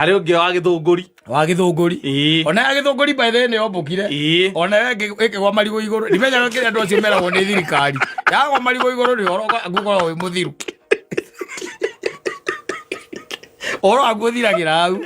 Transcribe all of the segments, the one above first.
Harĩ ũngĩ wa Gĩthũngũri. Wa Gĩthũngũri. Ĩĩ. Ona ya Gĩthũngũri by the way nĩ yombũkire. Ĩĩ. Ona yo ĩkĩgwa marigũ igũrũ. Ndimenyaga kĩrĩa andũ acio meragwo nĩ thirikari. Yagwa marigũ igũrũ nĩ ũhoro ũkoragwo wĩ mũthiru. Ũhoro waku ũthiragĩra hau.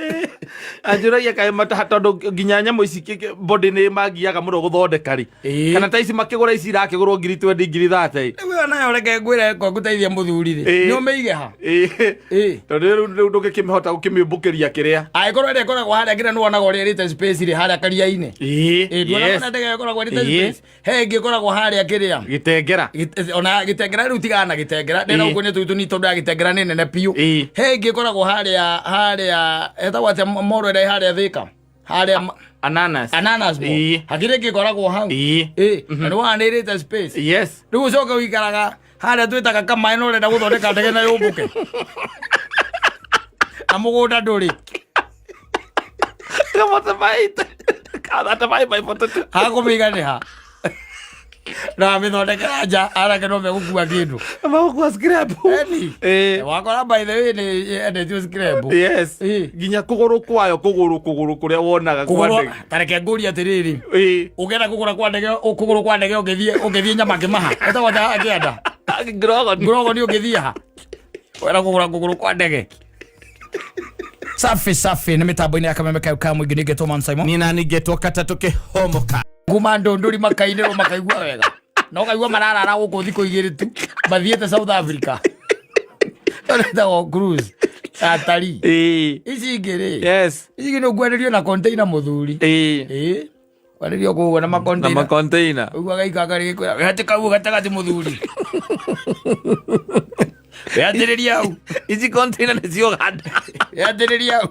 Anjũragia kaĩ mata tondũ nginya nyamũ ici body nĩ magiaga mũno gũthondeka rĩ. Ĩĩ. Kana ta ici makĩgũra ici irakĩgũrwo ngiri 20 ngiri 30. Rĩu ĩyo nayo reke ngwĩre ko ngũteithia mũthuri rĩ. Ĩĩ. Nĩ ũmĩige ha? Ĩĩ. Ĩĩ. Tondũ rĩu rĩu ndũngĩkĩmĩhota gũkĩmĩũmbũkĩria kĩrĩa. Angĩkorwo ĩrĩa ĩkoragwo harĩa nginya nĩwonaga ũrĩa ĩrĩte space rĩ harĩa karia-inĩ. Ĩĩ. Ĩĩ, nduonaga Yes. ona ndege ĩyo ĩkoragwo ĩrĩte Ĩĩ. space. He ĩngĩ ĩkoragwo harĩa kĩrĩa. Gĩtengera. Ona Gĩtengera rĩu tigana na Gĩtengera. Ndĩna Ĩĩ. gũkũ nĩ tũu tũnini tondũ ya Gĩtengera nĩ nene biũ. Ĩĩ. He ĩngĩ ĩkoragwo harĩa harĩa ĩtagwo atĩa moro ĩrĩa ĩ harĩa Thĩka. Harĩa Ananas. Ananas Mall. Ĩĩ. Hakĩrĩ ĩngĩ ĩkoragwo hau. Ĩĩ. Ĩĩ. Na nĩ wona nĩ ĩrĩte space. Yes. Rĩu ũcoke ũikaraga harĩa twĩtaga kamaĩ na ũrenda gũthondeka ndege na yũmbũke. Na mũgũnda ndũrĩ. Hakũmĩiga nĩ ha? Na amĩthondekera nja anake no megũkua kĩndũ. Magũkua scrap. Eni. Ĩĩ. Wakora by the way nĩ endetio scrap. Yes. Ĩĩ. Nginya kũgũrũ kwayo kũgũrũ kũgũrũ kũrĩa wonaga kwa Kũgũrũ ndege. ta reke ngũrie atĩrĩrĩ. Ĩĩ. Ũngĩenda kũgũra kwa ndege kũgũrũ kwa ndege ũngĩthiĩ ũngĩthiĩ nyama kĩmaha. Ĩtagwo atĩa kĩanda? Ngirogoni. Ngurogoni ũngĩthiĩ ha? Wenda kũgũra kũgũrũ kwa ndege. Safi safi nĩ mĩtambo-inĩ ya Kameme kayo ka mũingĩ nĩngetwo Man Simon. Nina ningetwo katatũ kĩhomoka. Kuma ndũndũri makainĩrwo makaigua wega. Na ũkaigua mararara gũkũ thikũ igĩrĩ tu mathiĩte South Africa. Ĩtagwo cruise. Atari. Ĩĩ. Ici ingĩ rĩ. Yes. Ici ingĩ nĩ ũkwenderio na container mũthuri. Ĩĩ. Ĩĩ. Kwenderio kũu na Na macontainer. macontainer. Ũguo agaikanga rĩgĩkwĩra wĩhatĩka hau gatagatĩ mũthuri. Wĩhatĩrĩria hau. Ici container nĩ cia Uganda. Wĩhatĩrĩria hau.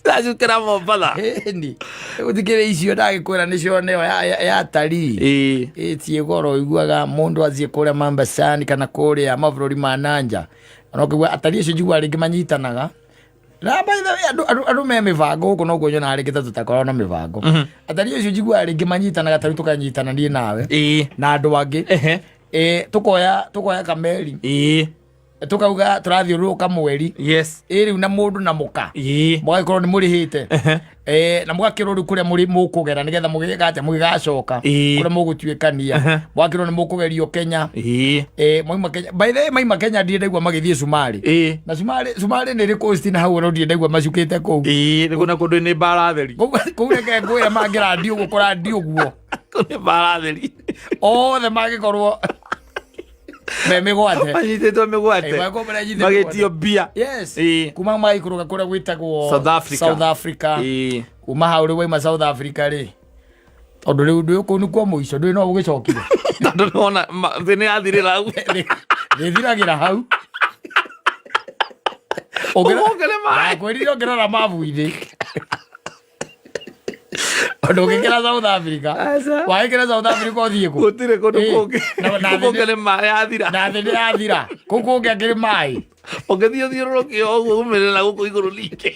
Ciracukĩra Mombatha. Ĩni. Gũtikĩrĩ icio ndagĩkwĩra nĩcio nĩyo ya atarii. Ĩĩ. Ĩ ciĩ goro ũiguaga mũndũ athiĩ kũrĩa Mombasani kana kũrĩa mabũrũri ma nanja. Ona ũkaigua atarii acio njiguaga rĩngĩ manyitanaga. Na by the way andũ andũ andũ me mĩbango gũkũ noguo nyonaga rĩngĩ ta tũtakoragwo na mĩbango. Atarii acio njiguaga rĩngĩ manyitanaga ta rĩu tũkanyitana niĩ nawe Ĩĩ. na andũ angĩ. Ehe. Ĩ tũkoya tũkoya kameri Ĩĩ. Tũkauga tũrathiũrũrũka mweri. Yes. Ĩ rĩu na mũndũ na mũka. Ĩĩ. Mũgagĩkorwo nĩ mũrĩhĩte. Ehe. Eh, na mũgakĩrwo rĩu kũrĩa mũrĩ mũkũgera nĩgetha mũgĩka atĩa mũgĩgacoka. Ĩĩ. Kũrĩa mũgũtuĩkania. Ehe. Mũgakĩrwo nĩ mũkũgerio Kenya. Ĩĩ. Eh, mauma Kenya. By the way maima Kenya ndirĩ ndaigua magĩthiĩ Cumarĩ. Ĩĩ. Na Cumarĩ Cumarĩ nĩ ĩrĩ coast na hau no ndirĩ ndaigua macukĩte kũu. Ĩĩ. Nĩ kuna kũndũ nĩ mbara theri. Kũu kũu reke ngwĩre mangĩrandi ũguo kũrandi ũguo. Kũu nĩ mbara theri. Othe mangĩkorwo me mĩgwate. Manyitĩtwo mĩgwate. Eh, mangĩkorwo maranyitĩtwo Magĩtio mbia. Yes. Ĩĩ. Kuma magaikũrũka kũrĩa gwĩtagwo South Africa. South Africa. Ĩĩ. Kuma hau rĩu waima South Africa rĩ. Tondũ rĩu ndũĩ kũu nĩkuo mũico ndũĩ no ũgĩcokire. Tondũ nĩwona thĩ nĩ yathirĩra hau. Thĩ ĩthiragĩra hau. Ũgũkĩre maĩ. Ndakwĩrire ũngĩrora mabu-inĩ. Tondũ ũngĩkĩra South Africa. Aca. Wagĩkĩra South Africa ũthiĩ kũ? Gũtirĩ kũndũ Ĩĩ. kũngĩ. Na thĩ Kũu kũngĩ nĩ maĩ yathira. Na thĩ nĩ yathira. Kũu kũngĩ akĩrĩ maĩ. Ũngĩthiĩ ũthiũrũrũke o ũguo umĩre na gũkũ igũrũ ningĩ.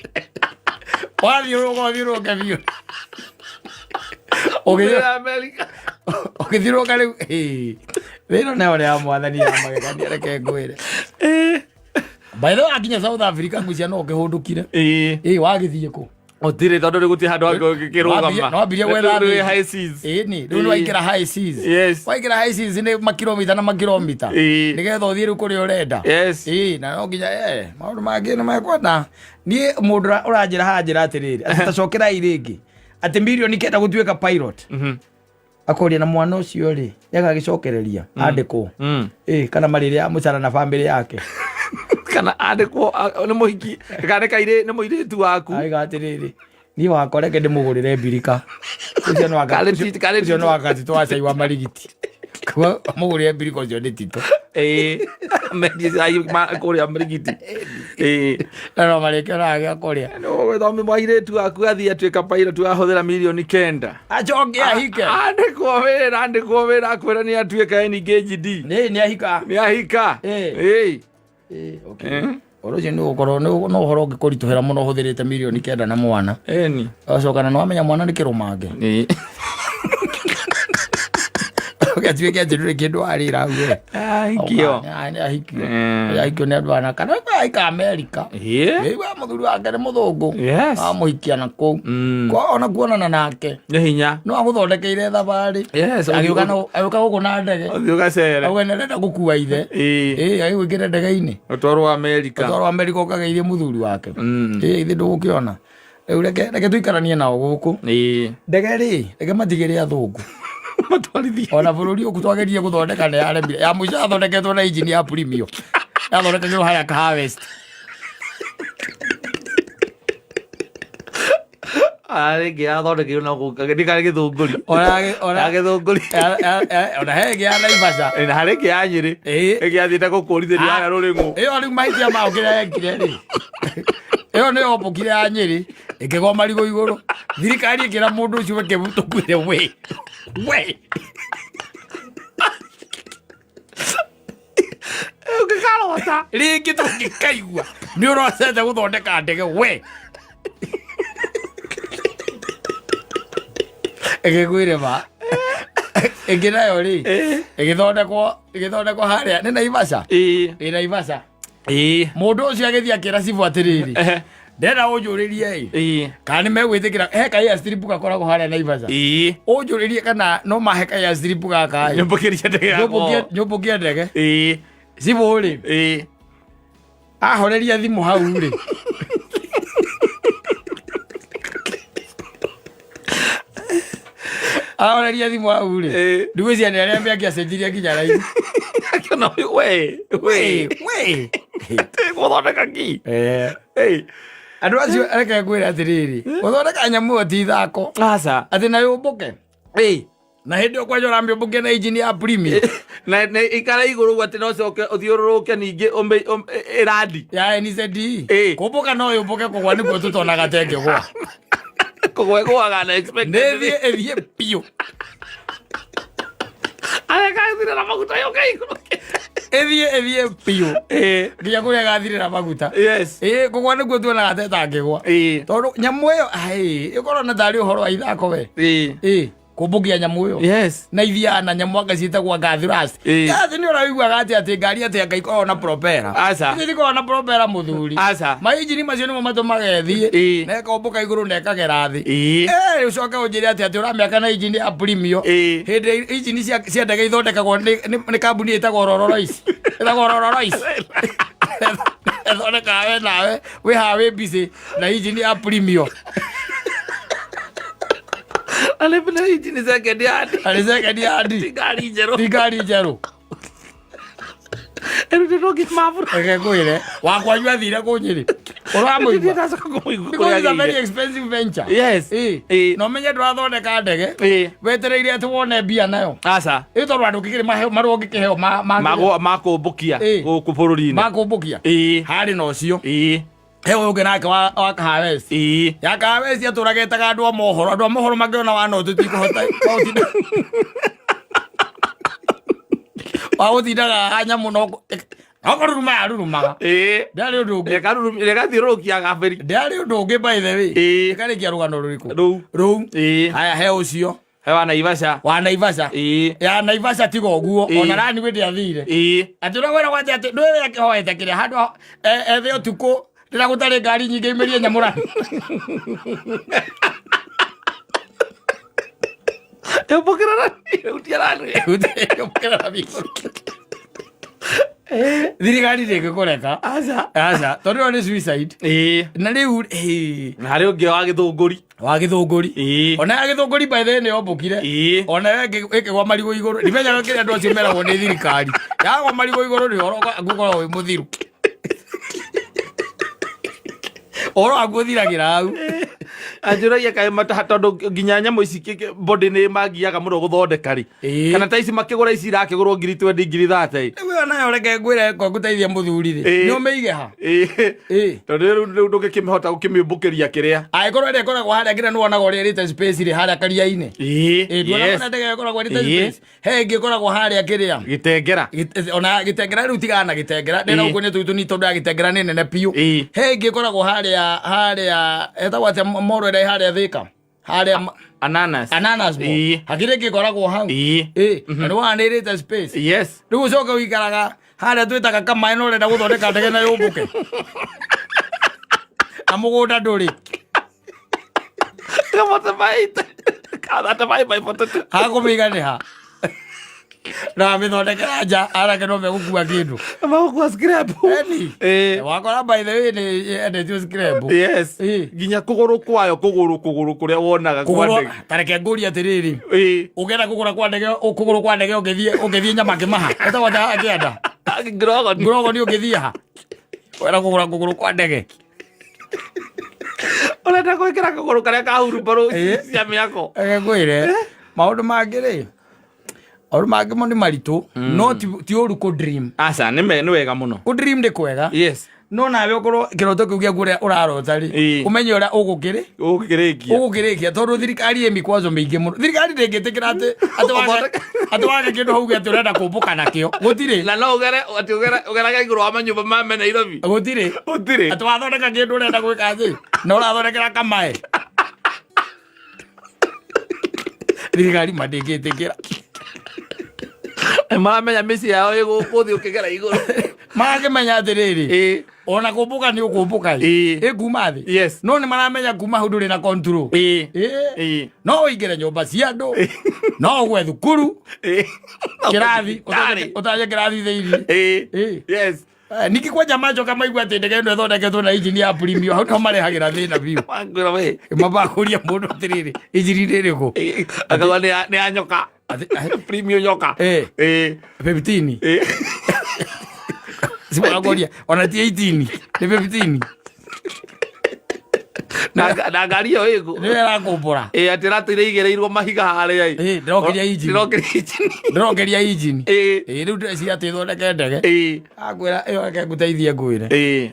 Wathiũrũrũka ũthiũrũrũke biũ. Umĩre Amerika. Ũgĩthiũrũrũka rĩu. Ĩĩ. Thĩ ĩno nayo nĩ ya mwathani ya magegania reke ngwĩre. Ĩĩ. By the way akinya South Africa ngwĩciria no ũkĩhũndũkire. Ĩĩ. Ĩĩ wagĩthiĩ kũ? Gũtirĩ tondũ rĩu gũtirĩ handũ hangĩ ũngĩkĩrũgama. No wambirie gwetha Rĩu thĩ. wĩ high seas. Ĩĩ rĩu Ĩĩ. nĩ waingĩra high seas. Yes. Waingĩra high seas nĩ makilomita na makilomita. Ĩĩ. Nĩgetha ũthiĩ rĩu kũrĩa ũrenda. Yes. Ĩĩ na no nginya eh maũndũ mangĩ nĩ mekwenda. Niĩ mũndũ ũranjĩra haha njĩra atĩrĩrĩ atĩ tacokerai rĩngĩ atĩ mirioni kenda gũtuĩka pilot. Akoria na mwana ũcio rĩ nĩagagĩcokereria andĩkwo. Ĩĩ kana marĩrĩ ya mũcara na bamĩrĩ yake. Kana andĩkwo nĩ mũhiki kana nĩ kairĩ nĩ mũirĩtu waku. Aiga atĩrĩrĩ niĩ wakwa reke ndĩmũgũrĩre mbirika ũcio nĩ waka- Karĩ ti- karĩ ũcio nĩ tito. wakatitũ wa cai wa marigiti. Koguo mũgũrĩre mbirika ũcio nĩ tito. Ĩĩ. Mendie cai kũrĩa marigiti. Ĩĩ. Na no marĩkĩonaga gĩa kũrĩa. Nĩ mũirĩtu waku athiĩ atuĩka pilot wahũthĩra mirioni kenda. Acoke ahike. Andĩkwo wĩra andĩkwo wĩra akwĩra nĩ atuĩka engaged. Nĩ nĩ ahika. Nĩ ahika. Ĩĩ. Ĩĩ. Ĩĩ, okay. Ũndũ ũcio nĩ ũgũkorwo nĩ nĩ ũhoro ũngĩkũritũhĩra mũno ũhũthĩrĩte mirioni kenda na mwana. Ĩni. Ũgacoka na nĩwamenya mwana nĩ kĩrũmange. Ĩĩ. Ũgatuĩke atĩ ndũrĩ kĩndũ warĩra hau we. Ahikio. Nĩ ahikio. Ahikio nĩ andũ ana kana ahika Amerika. Ĩĩ. Ĩĩ mũthuri wake nĩ mũthũngũ. Yes. Amũhikia na kũu. Kwa ona kuonana nake Nĩ hinya. no agũthondekeire thabarĩ. Yes. Agĩũka no agĩũka gũkũ na ndege. Ũthiĩ ũgacere. Auga nĩ arenda gũkua ithe. Ĩĩ. Ĩĩ agĩgwĩkĩra ndege-inĩ. Ũtwarwo Amerika. Ũtwarwo Amerika ũkageithie mũthuri wake. Ĩĩ ithe ndũgũkĩona. Rĩu reke tũikaranie nao gũkũ. Ĩĩ. Ndege rĩ, reke matigĩre athũngũ. Matwarithie. Ona bũrũri ũkũ twageririe gũthondeka nĩ yaremire. Ya mũico yathondeketwo na injini ya Premio. Yathondekagĩrwo harĩa Kahawa West. Rĩngĩ yathondekeirwo na gũkũ nĩ karĩ Gĩthũngũri. Ona Ya Gĩthũngũri. ona he ĩngĩ ya Naivasha. Na harĩ ĩngĩ ya Nyĩrĩ. Ĩĩ. Ĩngĩ yathiĩte gũkũrithĩria harĩa Rũrĩng'ũ. Ĩyo rĩu mahĩtia mao kĩrĩa yekire rĩ. Ĩyo nĩ yombũkire ya Nyĩrĩ ĩkĩgwa marigũ igũrũ. Thirikari ĩkĩra mũndũ ũcio weke tũkwĩre we. We. Ũngĩkarota. Rĩngĩ tũngĩkaigua nĩ ũrocete gũthondeka ndege we. Ĩgĩkwĩre ma. Ĩngĩ nayo rĩ ĩgĩthondekwo ĩgĩthondekwo harĩa nĩ Naivasha. Ĩĩ. Ĩ Naivasha. Ĩĩ. Mũndũ ũcio agĩthiĩ akĩra cibũ atĩrĩrĩ ndĩrenda ũnjũrĩrie ĩ Ĩĩ. kana nĩ megwĩtĩkĩra he ka airstrip gakoragwo harĩa Naivasha. Ĩĩ. Ũnjũrĩrie kana no mahe ka airstrip gaka ĩ Nyũmbũkĩria ndege yakwa. Nyũmbũkie ndege. Ĩĩ. Cibũ rĩ Ĩĩ. ahoreria thimũ hau rĩ ahoreria thimũ hau rĩ Ĩĩ. ndigwĩciria nĩ arĩa mangĩacenjirie nginya raini. Akĩona we. We. We. Gũthondeka ki. Eh. Ĩĩ. Andũ acio reke ngwĩre atĩrĩrĩ gũthondeka nyamũ ĩyo ti ithako Aca. atĩ na yũmbũke Ĩĩ. na hĩndĩ ĩyo kwanja ũramĩũmbũkia na injini ya Premio Na ikara igũrũ ũguo atĩ no ũcoke ũthiũrũrũke ningĩ ĩrandi. Ya NZD. Ĩĩ. Kũmbũka no yũmbũke kũgwa nĩguo tũtonaga ta ĩngĩgwa. Kũgwa ĩgũaga unexpected. Nĩ ĩthiĩ ĩthiĩ biũ. Areka ĩthire na maguta yũke igũrũ. Ĩthiĩ ĩthiĩ biũ Ĩĩ. nginya kũrĩa ĩgathirĩra maguta. Yes. Ĩĩ kũgwa nĩguo tuonaga ta ĩtangĩgwa. Ĩĩ. Tondũ nyamũ ĩyo ai ĩkorwo na tarĩ ũhoro wa ithako we. Ĩĩ. Ĩĩ kũmbũkia nyamũ ĩyo. Yes. Na ithiaga na nyamũ anga ciĩtagwo ngathuraci. Ĩĩ. Ngathi nĩ ũraiguaga atĩ atĩ ngari atĩ anga ikoragwo na propera. Aca. Icio itikoragwo na propera mũthuri. Aca. Mainjini macio nĩmo matũmaga ĩthiĩ. Ĩĩ. Na ĩkombũka igũrũ na ĩkagera thĩ. Ĩĩ. Eh, ũcoke ũnjĩre atĩ atĩ ũramĩaka na injini ya Premio. Ĩĩ. Hĩndĩ ĩrĩa injini cia ndege ithondekagwo nĩ kambuni ĩtagwo Rolls Royce. Ĩtagwo Rolls Royce. Ĩthondekaga we nawe wĩ haha wĩ busy na injini ya Premio. Arĩ na injini second hand. Arĩ second hand. Ti ngari njerũ. Ti ngari njerũ. Ĩrutĩtwo kĩmabũrũ. Reke ngwĩre wakwanyu athire kũ Nyĩrĩ. Ũramũigua? Ndacoka kũmũigua Because kũrĩa it's a very agĩire. expensive venture. Yes. Ĩĩ. Ĩĩ. Na ũmenye ndũrathondeka ndege. Ĩĩ. Wetereire atĩ wone mbia nayo. Aca. Ĩ tondũ andũ kĩkĩrĩ marũa ũngĩkĩheo Magwa makũmbũkia Ĩĩ. gũkũ bũrũri-inĩ. makũmbũkia. Ĩĩ. Harĩ na ũcio. Ĩĩ. He ũyũ ũngĩ nake wa Kahawa West. Ĩĩ. Ya Kahawa West atũraga etaga andũ a mohoro. Andũ a mohoro mangĩona wana tũtikũhota. Wa gũtindaga haha nyamũ no no kũruruma yarurumaga. Ĩĩ. Ndĩarĩ ũndũ ũngĩ. Ĩgathiũrũrũkia gaberi. Ndĩarĩ ũndũ ũngĩ by the way. Ĩĩ. Ĩkarĩkia rũgano rũrĩkũ? Rũu. Rũu. Ĩĩ. Haya he ũcio. He wa Naivasha. Wa Naivasha. Ĩĩ. Ya Naivasha tiga ũguo. Ĩĩ. Ona rani wĩ ndĩathire. Ĩĩ. Atĩ ũrĩa wĩragwo atĩ atĩ ndũĩ akĩhoete kĩrĩa handũ ethe ũtukũ rĩrĩa gũtarĩ ngari nyingĩ imĩrie nyamũ rani. Yũmbũkĩra rani. Ĩhutia rani. Yũmbũkĩra rami igũrũ. Thirikari ndĩngĩkũreka. Aca. Aca. Tondũ ĩyo nĩ suicide. Ĩĩ. Na rĩu ĩĩ. Na harĩ ũngĩ wa Gĩthũngũri. Wa Gĩthũngũri. Ĩĩ. Ona ya Gĩthũngũri by the way nĩ yombũkire. Ĩĩ. Ona yo ĩkĩgwa marigũ igũrũ. Ndimenyaga kĩrĩa andũ acio meragwo nĩ thirikari. Yagwa marigũ igũrũ nĩ ũhoro ũkoragwo wĩ mũthiru. Ũhoro waku ũthiragĩra hau. Anjũragia kaĩ tondũ nginya nyamũ ici body nĩ mangiaga mũno gũthondeka rĩ. Ĩĩ. Kana ta ici makĩgũra ici irakĩgũrwo ngiri 20 ngiri 30. Rĩu ĩyo nayo reke ngwĩre kwa ngũteithia mũthuri rĩ. Ĩĩ. Nĩ ũmĩige ha? Ĩĩ. Ĩĩ. Tondũ rĩu ndũngĩkĩmĩhota gũkĩmĩũmbũkĩria kĩrĩa. Angĩkorwo ĩrĩa ĩkoragwo harĩa nginya nĩwonaga ũrĩa ĩrĩte space rĩ harĩa karia-inĩ. Ĩĩ. Ĩĩ nduonaga Yes. ũrĩa ndege ĩyo ĩkoragwo ĩrĩte Ĩĩ. space. He ĩngĩ ĩkoragwo harĩa kĩrĩa. Gĩtengera. Ona gĩtengera rĩu tigana na gĩtengera ndĩra Ĩĩ. gũkũ nĩ tũitũ ni tondũ ya gĩtengera nĩ nene biũ. Ĩĩ. He ĩngĩ ĩkoragwo harĩa harĩa ĩtagwo atĩa moro ĩrĩa ĩ harĩa Thĩka. Harĩa Ananas. Ananas Mall. Ĩĩ. Hakĩrĩ kĩkoragwo hau. Ĩĩ. Ĩ, na nĩ wanĩrĩte space. Yes. Rĩu ũcoke ũikaraga harĩa twĩtaga kamaĩ na ũrenda gũthondeka ndege na yũmbũke na mũgũnda ndũrĩ. Ka 45. Ka 35 by 42. Hakũmĩiga nĩ ha na mĩthondekera nja anake no megũkua kĩndũ. Magũkua scrap. Eni. Ĩĩ. Wakora by the way nĩ endetio scrap. Yes. Ĩĩ. Nginya kũgũrũ kwayo, kũgũrũ kũgũrũ kũrĩa wonaga kwa Kũgũrũ ndege. tareke ngũrie atĩrĩrĩ, Ĩĩ. ũngĩenda kũgũra kwa ndege, kũgũrũ kwa ndege ũngĩthiĩ nyama kĩmaha ĩtagwo ta kĩanda. Ngirogoni. Ngurogoni ũngĩthiĩ ha wenda kũgũra kũgũrũ kwa ndege? Ũrenda gwĩkĩra kũgũrũ karĩa ka hurumbarũ Ĩĩ. cia mĩako. Reke ngwĩre maũndũ mangĩ rĩ, maũndũ mangĩ mo nĩ maritũ, no ti ũru kũ dream. Aca, nĩ wega mũno. Kũ dream nĩ kwega. Yes. No nawe ũkorwo kĩroto kĩu gĩaku ũrĩa ũrarota rĩ, Ĩĩ. ũmenye ũrĩa ũgũkĩrĩ Ũgũkĩrĩkia. Ũgũkĩrĩkia, tondũ thirikari ĩ mikwazo mĩingĩ mũno. Thirikari ndĩngĩtĩkĩra atĩ wage kĩndũ hau atĩ ũrenda kũmbũka nakĩo, gũtirĩ. Na no ũgere atĩ ũgerage igũrũ wa manyũmba ma me Nairobi. Gũtirĩ. Gũtirĩ. Atĩ wathondeka kĩndũ ũrenda gwĩka atĩ na ũrathondekera kamae, thirikari mandĩngĩtĩkĩra. Maramenya mĩciĩ yao ĩ gũkũ thĩ ũkĩgera igũrũ. Marakĩmenya atĩrĩrĩ, Ĩĩ. ona kũmbũka nĩ ũkũmbũka ĩ. Ĩĩ. Ĩ kuma thĩ. Yes. No nĩ maramenya kuma hau ndũrĩ na control. Ĩĩ. Ĩĩ. Ĩĩ. No ũingĩre nyũmba cia andũ, no ũgwe thukuru Ĩĩ. kĩrathi. Thibitarĩ. Ũtanye kĩrathi thĩinĩ. Ĩĩ. Ĩĩ. Yes. Ningĩ kwanja macoka maigua atĩ ndege ĩno ĩthondeketwo na injini ya premium, hau nĩho marehagĩra thĩna biũ. Wangwĩra we. Mabakũria mũndũ atĩrĩrĩ, injini nĩ ĩrĩkũ? Ĩĩ. Akauga nĩ ya nyoka. Premium nyoka. Ĩĩ. Ĩĩ. 15. Ĩĩ. Simũrakũria ona ti 18, nĩ 15. Na ngari ĩyo ĩkũ. Nĩyo ĩrakũmbũra. Ĩĩ, atĩ ĩratũire igĩrĩirwo mahiga harĩa ĩ. Ĩĩ, ndĩrokeria injini. Ndĩrokeria injini. Ndĩrokeria injini. Ĩĩ. Ĩĩ, rĩu ndĩreciria atĩ ĩthondeke ndege. Ĩĩ. Akwĩra ĩyo reke ngũteithie ngwĩre. Ĩĩ.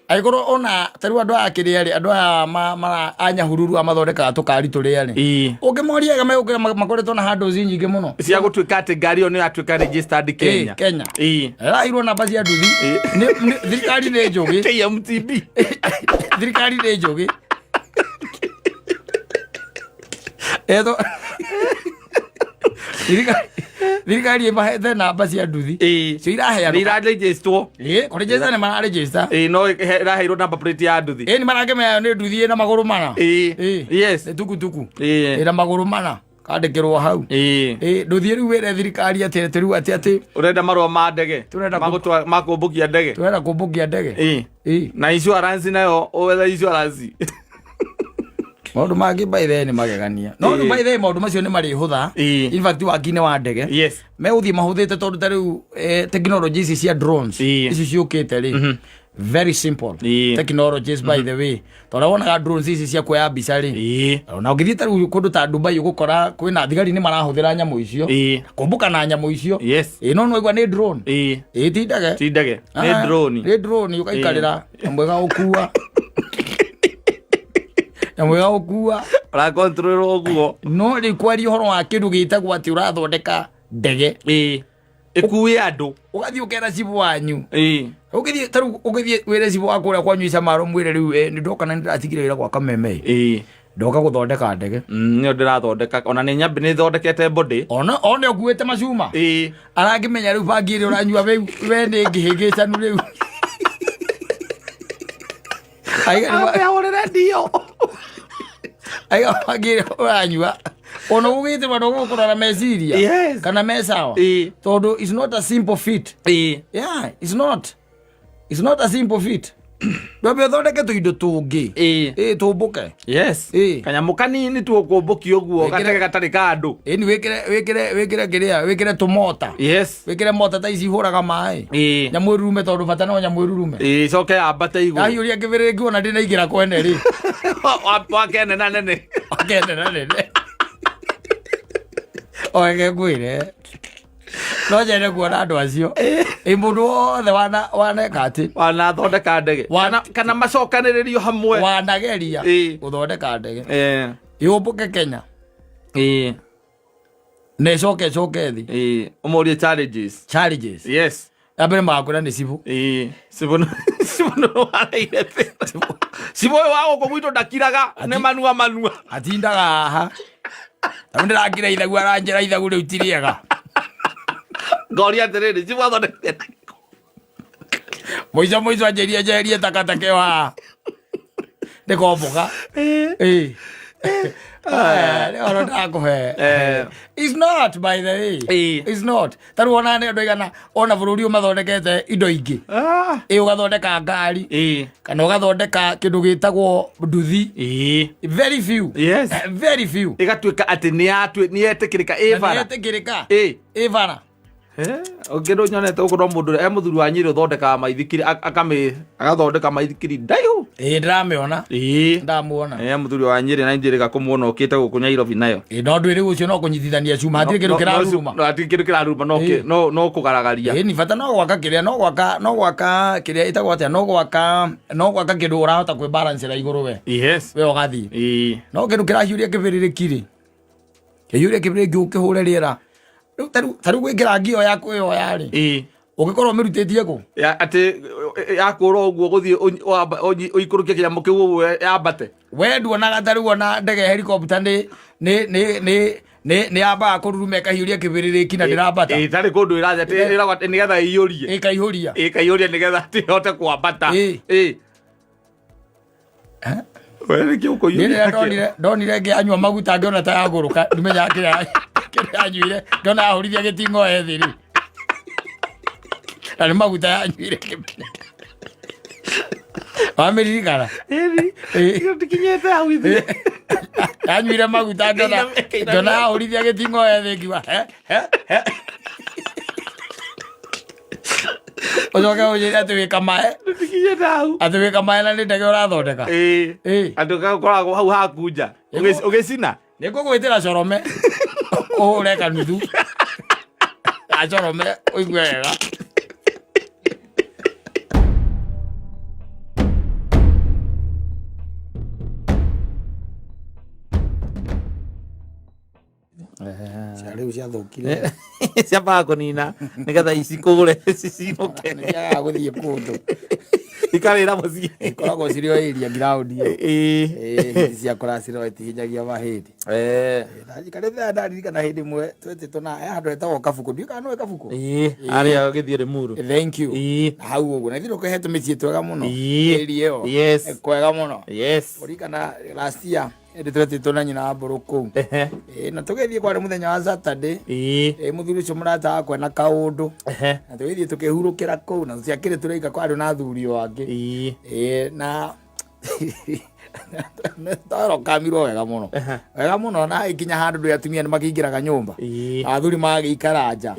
Angĩkorwo ona ta rĩu andũ aya kĩrĩa rĩ, andũ aya a Nyahururu aya mathondekaga tũkari tũrĩa rĩ, Ĩĩ. ũngĩmoria wega megũkĩra makoretwo na handles nyingĩ mũno cia gũtuĩka atĩ ngari ĩyo nĩ yatuĩka registered Kenya. Ĩĩ, Kenya. Ĩĩ. Ĩraheirwo namba cia nduthi. Thirikari nĩ njũgĩ. KMTB. Thirikari nĩ njũgĩ. Etho thirikari ĩmahete namba cia nduthi. Ĩĩ. Cio iraheanwo. Nĩ iraregisterwo. Ĩĩ, kũregister nĩ mararegister. Ĩĩ, no ĩraheirwo number plate ya nduthi. Ĩĩ, nĩ marakĩmenya nĩ nduthi ĩna magũrũ mana. Ĩĩ. Ĩĩ. Yes. Nĩ tukutuku. Ĩĩ. Ĩna magũrũ mana kandĩkĩrwo hau. Ĩĩ. Ĩĩ, ndũthiĩ rĩu wĩre thirikari atĩ atĩ rĩu atĩ Ũrenda marũa ma ndege. Tũrenda Ma ma kũmbũkia ndege. Tũrenda kũmbũkia ndege. Ĩĩ. Ĩĩ. Na insurance nayo wetha insurance. Maũndũ mangĩ by the way nĩ magegania, no rĩu Ĩĩ. by the way maũndũ macio nĩ marĩhũtha. Ĩĩ. In fact waki-inĩ wa ndege Yes. megũthiĩ mahũthĩte, tondũ ta rĩu technology ici cia drones Ĩĩ. ici ciũkĩte rĩ, very simple Ĩĩ. technologies by the way, tondũ wonaga drones ici cia kuoya mbica rĩ, Ĩĩ. ona ũngĩthiĩ ta rĩu kũndũ ta Dubai ũgũkora kwĩna thigari nĩ marahũthĩra nyamũ icio Ĩĩ. kũmbũka na nyamũ icio. Yes. Ĩĩ, no nĩwaigua nĩ drone. Ĩĩ. Ĩĩ, ti ndege. Ti ndege. Nĩ Ah, drone. Nĩ drone, ũgaikarĩra nyamũ ĩgagũkua, nyamũ ĩgagũkua. Ũrakontrolwo ũguo. No rĩu kwaria ũhoro wa kĩndũ gĩtagwo atĩ ũrathondeka ndege Ĩĩ. Ĩkue andũ. Ũgathiĩ ũkera cibũ wanyu. Ĩĩ. Ũgĩthiĩ ta rĩu ũgĩthiĩ wĩre cibũ wa kũrĩa kwanyu Icamaro, mwĩre rĩu nĩ ndoka na nĩ ndĩratigire wĩra gwa Kameme, Ĩĩ. Ndoka gũthondeka ndege. Nĩyo ndĩrathondeka, ona nĩ nyambi nĩ thondekete body. Ona ũkuĩte macuma. Ĩĩ. Arangĩmenya rĩu bangi ĩrĩa ũranyua we nĩ ngĩhĩngĩcanu rĩu. Aiga Ambe ahũrĩre ndio. Aiga bangi ĩrĩa ũranyua ona ũgĩte bado gũkũrora meciria Yes. kana me sawa, Ĩĩ. tondũ it's not a simple fit. Ĩĩ. Yeah, it's not a simple fit. Ndwambe ũthondeke tũindo tũngĩ. Ĩĩ. Ĩ tũmbũke. Yes. Ĩĩ. Kanyamũ kanini tu ũkũmbũkia ũguo. Gatege gatarĩ ka andũ. Ĩni wĩkĩre kĩrĩa, wĩkĩre tũmota. Yes. Wĩkĩre mota ta ici ihũraga maĩ. Ĩĩ. Nyamũ ĩrurume, tondũ bata no nyamũ ĩrurume. Ĩĩ, coke yambate igũrũ. Yahiũria kĩbĩrĩrĩki ona ndĩnaingĩra kwene rĩ. Wakene na nene. Wakene na nene oreke ngwĩre, no nyende kuona andũ acio, ĩ mũndũ wothe waneka atĩ Wanathondeka ndege. Kana macokanĩrĩrio hamwe. Wanageria Ĩĩ. gũthondeka ndege Ĩĩ. yũmbũke Kenya Ĩĩ. na ĩcoke thĩ. Ĩĩ. Ũmũrie challenges. Challenges. Yes. Ya mbere magakwĩra nĩ cibũ. Ĩĩ. Cibũ cibũ nĩ wareire thĩna. Cibũ ũyũ wa gũkũ gwitũ ndakiraga nĩ manua manua. Atindaga haha tarĩu ndĩrakira ithagu, aranjĩra ithagu rĩu ti rĩega. Ngoria atĩrĩrĩ, cibũ athondekete na gĩko? Mũico mũico anjĩrie njeherie takataka ĩyo haha ndĩkomboka. Ĩĩ. Eh, nĩ ũhoro ndakũhe. It's not, by the way. It's not. Ta rĩu ona nĩ andũ aigana ona bũrũri ũyũ mathondekete indo ingĩ. Ĩ ũgathondeka ngari kana ũgathondeka kĩndũ gĩtagwo nduthi. Very few. Very few. Ĩgatuĩka atĩ nĩ yetĩkĩrĩka ĩ Na bara. nĩyetĩkĩrĩka. Ĩ bara. Ũngĩ nyonete gũkũ no mũndũ ũrĩa e mũthuri wa Nyĩrĩ ũthondekaga maithikiri, akami agathondeka maithikiri ndaihu. Ĩ ndĩramĩona. Ndamuona. E mũthuri wa Nyĩrĩ na njĩrĩga kũmuona ũkĩte gũkũ Nyairobi nayo. Ĩ no ndwĩrĩ ũcio no kũnyitithania cuma, hatirĩ kĩndũ kĩraruruma. No hatirĩ kĩndũ kĩraruruma, no no kũgaragaria. Ĩ ni bata no gwaka kĩrĩa, no gwaka kĩrĩa ĩtagwo atĩa, no gwaka kĩndũ ũrahota kwĩ balance igũrũ we. We ũgathiĩ. No kĩndũ kĩrahiũria kĩbĩrĩrĩki rĩ, kĩhiũria kĩbĩrĩrĩki ũkĩhũre rĩera rĩu ta rĩu gwĩkĩra ngio yaku ĩyo yarĩ ũngĩkorwo ũmĩrutĩtie kũ? Ya atĩ yakũra ũguo gũthiĩ ũikũrũkie kĩnyamũ kĩu ũguo yambate. We nduonaga ta rĩu ona ndege helicopter nĩ yambaga kũruruma ĩkahiũria kĩbĩrĩrĩki na ndĩrambata? Ĩ tarĩ kũndũ ĩrathiĩ atĩ ĩragwo atĩ nĩgetha ĩiyũrie. Ĩkaihũria. Ĩkaiyũria nĩgetha atĩ ĩhote kwambata. Ĩ. We nĩkĩ Niĩ ũkũiyũria rĩrĩa nakĩo? ndonire ngĩanyua maguta ngĩona ta yagũrũka, ndimenyaga kĩrĩa yanyuire, ngĩona yahũrithia gĩting'o ethĩ rĩ, na nĩ maguta yanyuire. Wamĩririkana? Ĩni. Ĩ. Ndikinyĩte hau ithuĩ. Yanyuire maguta ngĩona Ĩkainamia. ngĩona yahũrithia gĩting'o ethĩ, ngiuga he he he, ũcoke ũnjĩre atĩ wĩ kamae. Ndikinyĩte hau. Atĩ wĩ kamae na nĩ ndege ũrathondeka. Ĩ. Andũ gakoragwo hau haku nja. Ũgĩcina. Nĩ ngũgwĩtĩra corome ũhũre kanuthu acorome ũigue wega. Cia rĩu ciathũkire. Ciambaga kũnina nĩgetha icikũre cicinũke. Nĩciagaga gũthiĩ kũndũ. Ikarĩra mũciĩ. Ikoragwo cirĩ o area ground ĩyo. Ĩĩ, hĩndĩ cia kũracĩrwo itihinyagia mahĩndĩ. Ndanjikarĩte ndaririkana hĩndĩ ĩmwe twetĩtwo na he handũ hetagwo Kabuku, ndiũĩ kana nĩũĩ Kabuku. Harĩa gĩthiĩ Limuru. Thank you. Na hau ũguo na ithuĩ tũhetwo mĩciĩ twega mũno. Area ĩyo. Kwega mũno. Kũririkana last year hĩndĩ twetĩtwo na nyina wa mbũrũ kũu. Ĩĩ, na tũgĩthiĩ kwarĩ mũthenya wa Saturday. Ĩĩ, mũthuri ũcio mũrata wakwa na kaũndũ. Na tũgĩthiĩ tũkĩhurũkĩra kũu na tũtiakĩrĩ tũraika, kwarĩ na athuri o angĩ. Ĩĩ, na twarokamirwo wega mũno. Wega mũno, na hagĩkinya handũ ndũĩ atumia nĩ makĩingĩraga nyũmba. Athuri magagĩikara nja.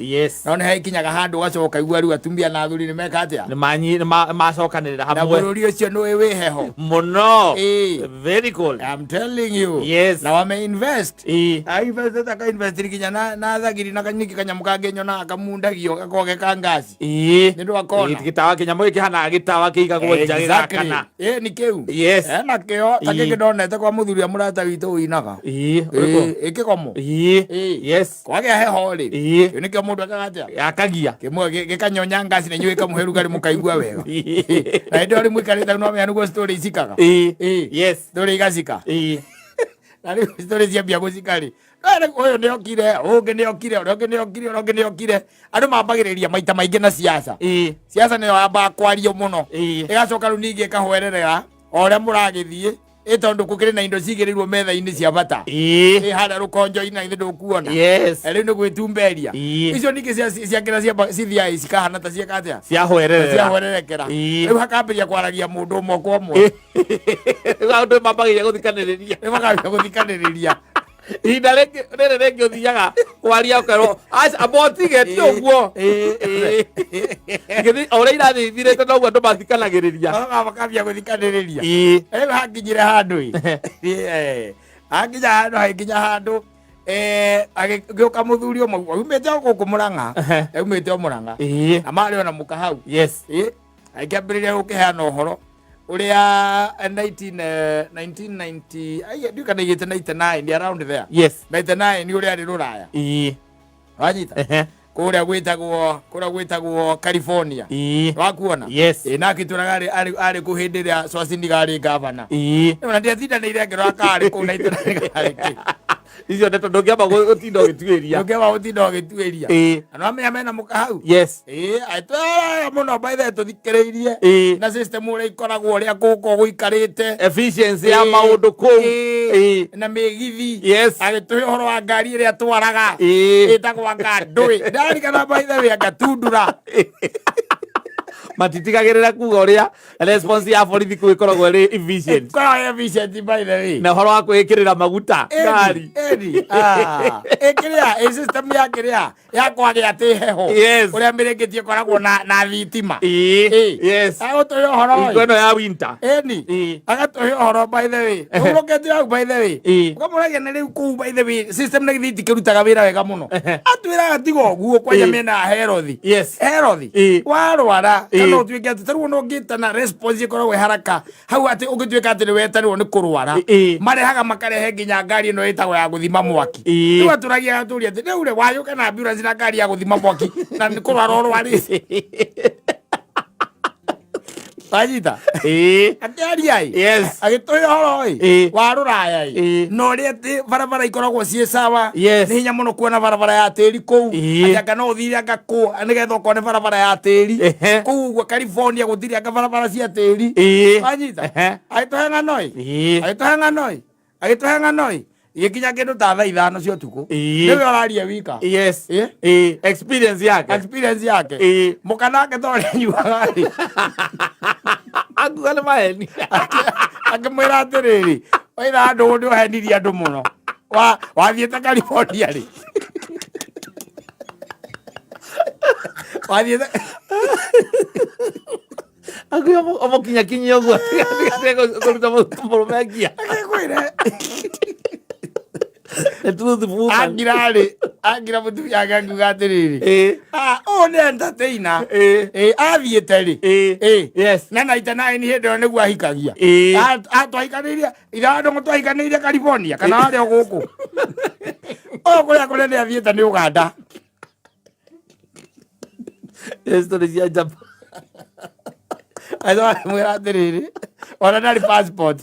No nĩ hagĩkinyaga handũ ũgacoka ũkaigua rĩu atumia na athuri nĩ meka atĩa? Nĩ macokanĩrĩra Na hamwe. bũrũri ũcio nĩ wĩ heho. Mũno. Very cold. I'm telling you. Na wame invest. Ainvest aka invest nginya na thagiri na kanyiki kanyamũ kangĩ nyonaga kamundagio gakoragwo ka ngasi. Nĩ ndwakona? Gĩtawa, kĩnyamũ gĩkĩ kĩhanaga gĩtawa kĩigagwo nja gĩgakana. Ĩ nĩ kĩu. Ena kĩo ta gĩkĩ ndonete kwa mũthuri wa mũrata witũ ũinaga. Ũrĩkũ? Ĩ kĩgomo. Kwagĩa heho rĩ. Kĩu nĩkĩo mũndũ ekaga atĩa? Yakagia. Kĩmwe gĩkanyonya ngasi na inyuĩ gĩkamũhe rugarĩ mũkaigua wega. Na hĩndĩ ĩyo rĩ mũikarĩte no menya nĩguo story icikaga. Story igacika. Na rĩu story ciambia gũcika rĩ, ũyũ nĩ okire, ũngĩ nĩ okire, ũrĩa ũngĩ nĩ okire, ũrĩa ũngĩ nĩ okire. Andũ mambagĩrĩria maita maingĩ na siasa. Siasa nĩyo yambaga kwario mũno. Ĩgacoka rĩu ningĩ ĩkahwererera o ũrĩa mũragĩthiĩ, ĩ tondũ gũkĩrĩ na indo cigĩrĩirwo metha-inĩ cia bata. Ĩ harĩa rũkonjo-inĩ na ithe ndũkuona. Rĩu nĩ gwĩtumberia. Icio ningĩ ciakĩra ciamba cithiaga cikahana ta cieka atĩa? Ciahwererera. Ciahwererekera. Rĩu hakambĩrĩria kwaragia mũndũ ũmwe kwa ũmwe. Rĩu andũ mambagĩrĩria gũthikanĩrĩria. Rĩu makambĩrĩria gũthikanĩrĩria. Ihinda rĩngĩ rĩrĩ rĩngĩ ũthiaga kwaria ũkerwo aca amba ũtige ti ũguo. Gĩthi o ũrĩa irathiĩ ithirĩte noguo andũ mathikanagĩrĩria. Magoka makambia gũthikanĩrĩria. Rĩu hakinyire handũ ĩ. Hakinya handũ, hagĩkinya handũ agĩũka mũthuri ũmwe aumĩte o gũkũ Mũrang'a. Aumĩte o Mũrang'a. Na marĩ ona mũka hau. Agĩkĩambĩrĩria gũkĩheana ũhoro ũrĩa 19 1990 ai, ndiũĩ kana aigĩte 99, around there. 99 ũrĩa arĩ rũraya. Wanyita? Kũrĩa gwĩtagwo, kũrĩa gwĩtagwo California. Wakuona? Yes. Ĩ, nake itũraga arĩ kũ hĩndĩ ĩrĩa Schwarzenegger arĩ gavana. Ona ndiatindanĩire ngĩrora karĩ kũu na itũra rĩkarĩ kĩ. Icio ndeto ndũngĩamba gũtinda ũgĩtuĩria. Ndũngĩamba gũtinda ũgĩtuĩria. Na nĩwamenya mena mũka hau. Yes. Ĩ, atwara mũno by the way tũthikĩrĩirie. Na system ũrĩa ikoragwo, ũrĩa gũkũ gũikarĩte. Efficiency ya maũndũ kũu. Na mĩgithi. Yes. Agĩtũhe ũhoro wa ngari ĩrĩa twaraga. Ĩtagwo anga ndũĩ. Ndarikana by the way anga tundura. Matitigagĩrĩra kuga ũrĩa response ya borithi kũu ĩkoragwo ĩrĩ efficient. Ĩkoragwo efficient by the way. Na ũhoro wa kwĩĩkĩrĩra maguta ngari. Edi, ah, ĩkĩrĩa ĩ system ya kĩrĩa ya kwagĩa atĩ heho. Yes. Ũrĩa mĩrĩngĩti ĩkoragwo na thitima. Yes. Agũtũhe ũhoro Hingo ĩ. ĩno ya winter. Ĩni. Agatũhe ũhoro by the way. Ũhurũkĩte hau by the way. Ũkamũragia na rĩu kũu by the way system na githĩ itikĩrutaga wĩra wega mũno. Atwĩraga tiga ũguo kwanja mĩena ya herothi. Yes. Herothi. Warwara kana ũtuĩke atĩ tarĩu ona ũngĩtana response ĩkoragwo ĩ haraka hau atĩ ũngĩtuĩka atĩ nĩwetanĩrwo nĩ kũrwara. Marehaga makarehe nginya ngari ĩno ĩtagwo ya gũthima mwaki. Rĩu atũragia agatũria atĩ rĩu rĩ wayũka na ambulance na ngari ya gũthima mwaki na nĩ kũrwara ũrwarĩte. Wanyita? Akĩaria ĩ. Yes. Agĩtũhe ũhoro ĩ. Wa rũraya ĩ. Na ũrĩa atĩ barabara ikoragwo ciĩ sawa. Yes. Nĩ hinya mũno kuona barabara ya tĩri kũu. Atĩ anga no ũthire anga kũ nĩgetha ũkone barabara ya tĩri. Kũu ũguo California gũtirĩ anga barabara cia tĩri. Wanyita? Agĩtũhe ng'ano ĩ. Agĩtũhe ng'ano ĩ. Agĩtũhe ng'ano ĩ. Igĩkinya kĩndũ ta thaa 5 cia ũtukũ. Nĩwe ũraria wika. Yes. Experience yake. Experience yake. Mũkanake to ũrĩa anyuaga rĩ. Akuga nĩ maheni. Akĩmwĩra atĩrĩrĩ, waitha andũ nĩ ũhenirie andũ mũno. Wathiĩte California rĩ. Wathiĩte Akuga ũmũkinyakinyie ũguo kũruta mũrũme ngia. Akĩkwĩre. The truth woman. Angira rĩ, angira mũtumia wake akiuga atĩrĩrĩ. Ũyũ nĩ entertainer. Athiĩte rĩ. Yes. Na 99 hĩndĩ ĩyo nĩguo ahikagia. Twahikanĩirie, ithe wa ndũng'ũ twahikanĩirie California kana warĩ o gũkũ. Ũyũ kũrĩa kũnene athiĩte nĩ Uganda. Story cia njamba. Mwĩra atĩrĩrĩ, ona ndarĩ passport.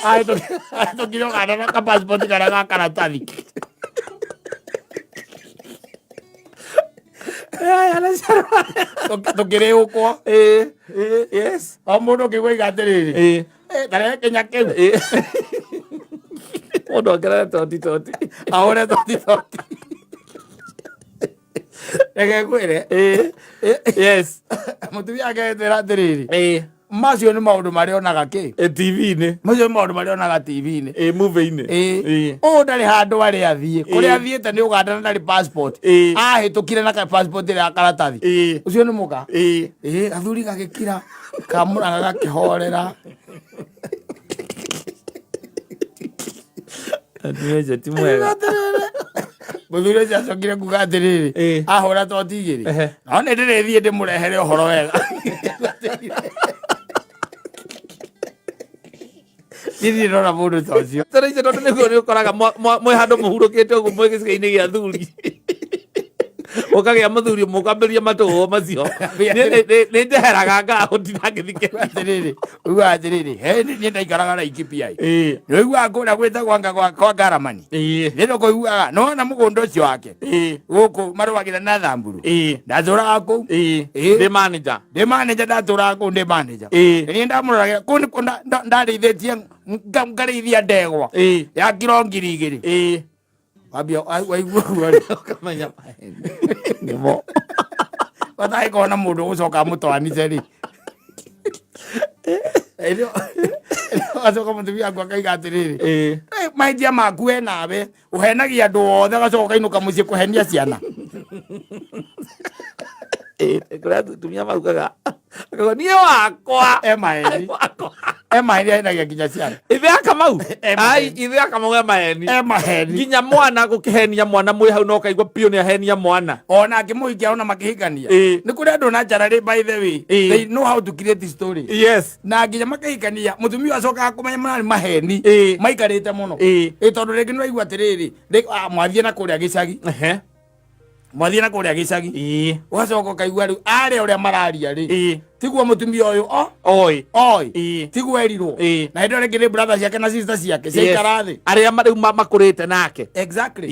Ahĩtũkire Uganda na ka passport karĩa ga karatathi. Tũkĩrĩũkwo. Yes. O mũndũ ũkĩigua iga atĩrĩrĩ. Tarehe kĩnya kĩu. Mũndũ ongerere toti toti. Ahũre toti toti. Reke ngwĩre. Yes. Mũtumia wake agĩtwĩra atĩrĩrĩ. Macio nĩ maũndũ marĩa onaga kĩ? TV-inĩ. Macio nĩ maũndũ marĩa onaga TV-inĩ. Movie-inĩ. Ũyũ ndarĩ handũ arĩ athiĩ. Kũrĩa athiĩte nĩ Uganda na ndarĩ passport. Ahĩtũkire na ka passport ĩrĩa ya karatathi. Ũcio nĩ mũka. Athuri gagĩkira. Kamũraga gakĩhorera. Atumia acio ti mwega. Mũthuri ũcio acokire kuga atĩrĩrĩ, ahũra toti igĩrĩ. No nĩ ndĩrĩthiĩ ndĩmũrehere ũhoro wega. Niĩ ndirĩ ndona mũndũ ta ũcio. Tondũ icio tondũ nĩguo nĩ ũkoraga mwĩ handũ mũhurũkĩte ũguo mwĩ gĩcigo-inĩ gĩa athuri. Ũkagĩa mũthuri ũmwe ũkambĩrĩria matũgũgũ macio. Niĩ nĩ njeheraga ngaga gũtinda ngĩthikĩrĩria. Atĩrĩrĩ, ugaga atĩrĩrĩ, he niĩ ndaikaraga Laikipia ĩ. Nĩ ũiguaga kũrĩa gwĩtagwo anga kwa Ngaramani. Nĩ no kũiguaga, nĩ wona mũgũnda ũcio wake. Gũkũ marũagĩra na Thamburu. Ndatũraga kũu. Ndĩ manager. Ndĩ manager, ndatũraga kũu ndĩ manager. Niĩ ndamũroragĩra kũu nĩkuo ndarĩithĩtie ngarĩithia ndegwa ya kiro 2,000. Wambia waigua ũguo rĩ. Ũkamenya maheni. Nĩmo. Batangĩkorwo na mũndũ ũgũcoka amũtwanice rĩ. Acoka mũtumia waku akaiga atĩrĩrĩ. Mahĩtia maku we nawe ũhenagia andũ othe ũgacoka ũkainũka mũciĩ kũhenia ciana. Kũrĩa atumia maugaga akauga niĩ wakwa. E maheni. Wakwa. E maheni ahenagia nginya ciana. Ithe akamau. E maheni. Ai, ithe akamau e maheni. E maheni. Nginya mwana gũkĩhenia mwana mwĩ hau no kaigua piũ nĩ ahenia mwana. Ona akĩmũhikia ona makĩhikania. Nĩ kũrĩ andũ na njararĩ by the way. They know how to create story. Yes. Na nginya makĩhikania mũtumia acokaga kũmenya mararĩ maheni. Maikarĩte mũno. Tondũ rĩngĩ nĩ waigua atĩrĩrĩ, mwathiĩ na kũrĩa gĩcagi. Mwathiĩ na kũrĩa gĩcagi. Ũgacoka ũkaigua rĩu arĩa ũrĩa mararia rĩ, tiguo mũtumia ũyũ o Oi. oi, tiguo erirwo. Na hĩndĩ ĩyo rĩngĩ nĩ brother ciake na sister ciake ciaikara thĩ. Arĩa rĩu makũrĩte nake. Exactly.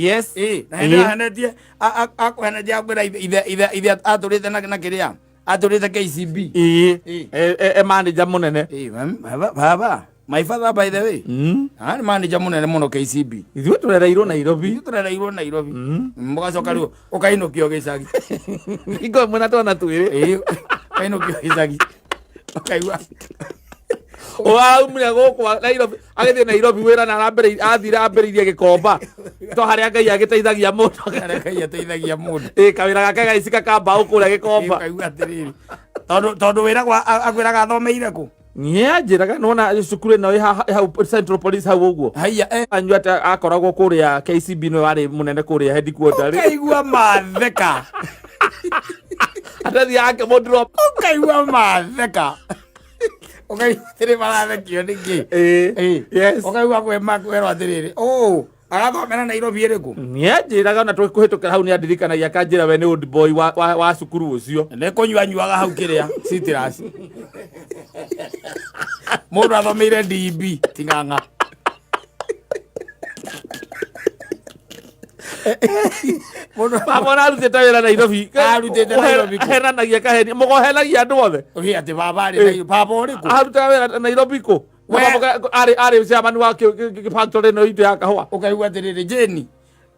Na hĩndĩ ĩyo ahenetie, akũhenetie akwĩra ithe atũrĩte na kĩrĩa atũrĩte KCB. E manager mũnene. Baba, my father, by the way, arĩ manager mũnene mũno KCB. Ithuĩ tũrereirwo Nairobi. Ithuĩ tũrereirwo Nairobi. Mũgacoka rĩu ũkainũkio gĩcagi. Hingo ĩmwe na twana twĩrĩ. Ũkainũkio gĩcagi, ũkaigua Ũraumire gũkũ Nairobi agĩthiĩ Nairobi wĩra na athire ambĩrĩirie gĩkomba to harĩa Ngai agĩteithagia mũndũ. Harĩa Ngai ateithagia mũndũ. Kawĩra gake gaicika ka mbaũ kũrĩa gĩkomba. Ũkaigua atĩrĩrĩ, tondũ wĩragwo akwĩraga athomeire kũ? Niĩ anjĩraga nĩwona cukuru ĩno ĩ hau Central Police hau ũguo. Haiya. Anyua atĩ akoragwo kũrĩa KCB, nĩwe warĩ mũnene kũrĩa headquarter rĩ. Ũkaigua matheka. Atathiaga akĩmũndrop. Ũkaigua matheka, ũkaigua atĩrĩ marathekio nĩkĩ. Ũkaigua kwĩrwo atĩrĩrĩ, ũ arathomera Nairobi ĩrĩkũ? Niĩ anjĩraga ona tũkũhĩtũkĩra hau nĩ andirikanagia akanjĩra we nĩ old boy wa cukuru ũcio. Nĩ kũnyua nyuaga hau kĩrĩa citrus. Mũndũ athomeire DB ting'ang'a. Mũndũ Baba ona arutĩte wĩra Nairobi. Arutĩte Nairobi kũ? Ahenanagia kaheni mũgohenagia andũ othe. Ũhĩ atĩ baba arĩ Nairobi. Baba ũrĩkũ? Arutaga wĩra Nairobi kũ? Baba arĩ chairman wa factory ĩno itũ ya kahũa. Ũkaigua atĩrĩrĩ, Jane,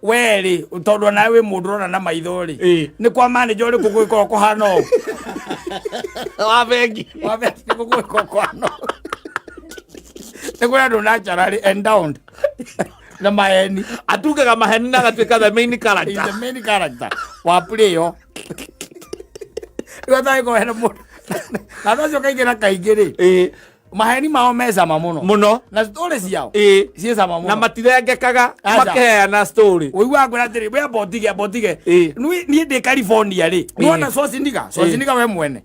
werĩ tondũ onawe wĩ mũndũ ũrona na maitho rĩ, nĩ kwa manager ũrĩkũ gwĩkorwo kũhana ũũ? Wa bengi. Wa bengi nĩ gũgwĩkorwo kũhana ũũ? Nĩ kwĩ andũ naturally endowed na maheni. Atungaga maheni na agatuĩka the main Is character. the main character wa play ĩyo. Rĩu atangĩkorwo hena mũndũ na andũ acio kaingĩ na kaingĩ rĩ, maheni mao me cama mũno. Mũno. Na story ciao ciĩ cama mũno. Na matirengekaga. Aca. Makeheana story. Ũiguaga ngwĩra atĩrĩ, we amba ũtige, amba ũtige. Niĩ ndĩ California rĩ, nĩwona Schwarzenegger, Schwarzenegger we mwene,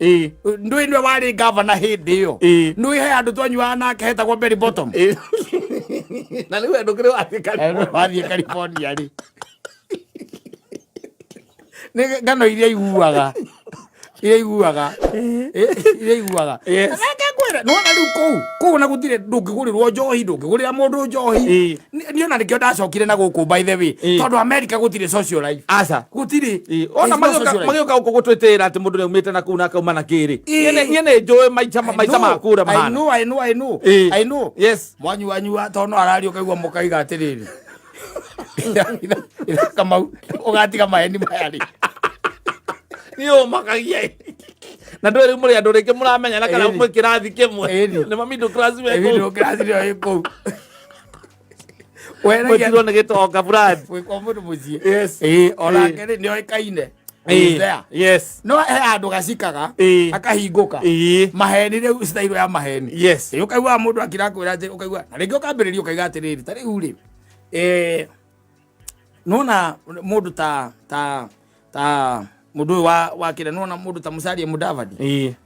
ndũĩ nĩwe warĩ gavana hĩndĩ ĩyo? Nĩũĩ he handũ twanyuaga nake hetagwo Berry Bottom. Na rĩu we ndũkĩrĩ wathiĩ California. Wathiĩ California rĩ, nĩ ng'ano iria iguaga, iria iguaga. Reke ngwĩre, nĩwona rĩu kũu na gũtirĩ, ndũngĩgũrĩrwo njohi, ndũngĩgũrĩra mũndũ njohi. Niĩ ona nĩkĩo ndacokire na gũkũ, by the way, tondũ America gũtirĩ social life. Aca. Gũtirĩ. Ona There is no social life. Magĩũka gũkũ gũtwĩtĩra atĩ mũndũ nĩaumĩte na kũu na akauma na kĩrĩ. Niĩ nĩ njũĩ maica ma kũrĩa I mahana. know, I know, I know. I know. Mwanyuanyua tondũ no araria, ũkaigua mũkaiga atĩrĩrĩ, Kamau, ũgatiga maheni maya rĩ? Niĩ ũmakagia na ndũĩ rĩu mũrĩ andũ rĩngĩ mũramenyana kana mwĩ kĩrathi kĩmwe. Nĩ ma middle class we kũu. Middle class nĩyo ĩ kũu. Weragia Mũtirwo nĩ gĩtonga brand. Gwĩ kwa mũndũ mũciĩ. Onake rĩ nĩoĩkaine. He's there. No he handũ gacikaga, akahingũka. Maheni rĩu, style ya maheni. Ũkaigua mũndũ akirakwĩra atĩ, ũkaigua na rĩngĩ ũkambĩrĩria ũkaiga atĩrĩrĩ, ta rĩu rĩ, nona mũndũ ta mũndũ ũyũ wa kĩrĩa, nona mũndũ ta Musalia Mudavadi,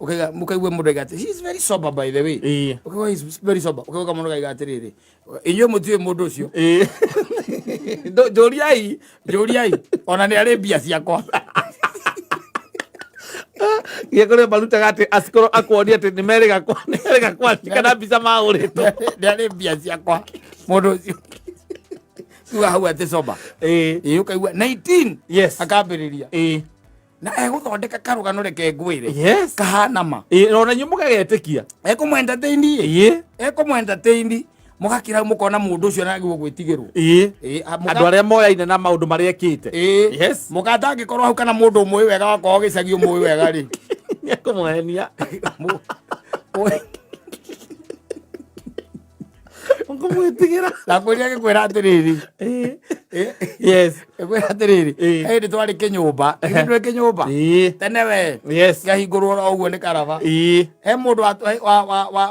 ũkaiga mũkaigua mũndũ aiga atĩ he is very sober, by the way. Ũkaigua he is very sober, ũkaigua mũndũ aiga atĩrĩrĩ, inyuĩ mũtiũĩ mũndũ ũcio. Njũriai. Njũriai, ona nĩ arĩ mbia ciakwa. Gĩa kũrĩa marutaga atĩ acikorwo akuonia atĩ nĩ merĩga kwandĩka na mbica mahũrĩtwo. Nĩ arĩ mbia ciakwa mũndũ ũcio, tuga hau atĩ sober. Ũkaigua 19 akambĩrĩria na egũthondeka karũgano, reke ngwĩre, kahana ma. Ona inyuĩ mũkagetĩkia. Ekũmũ entertain. Ekũmũ entertain, mũgakĩra mũkona mũndũ ũcio nagĩrĩirwo gwĩtigĩrwo. Andũ arĩa moyaine na maũndũ marĩa ekĩte. Mũgatangĩkorwo hau kana mũndũ ũmũĩ wega wakorwo gĩcagi ũmũĩ wega rĩ, Nĩekũmũhenia. Ũkũmwĩtigĩra. Ndakwĩrire gĩkwĩra atĩrĩrĩ, ĩkwĩra atĩrĩrĩ, hĩndĩ twarĩ kĩnyũmba, hĩndĩ twĩ kĩnyũmba tene we, kĩahingũrwo oro ũguo nĩ karaba. He mũndũ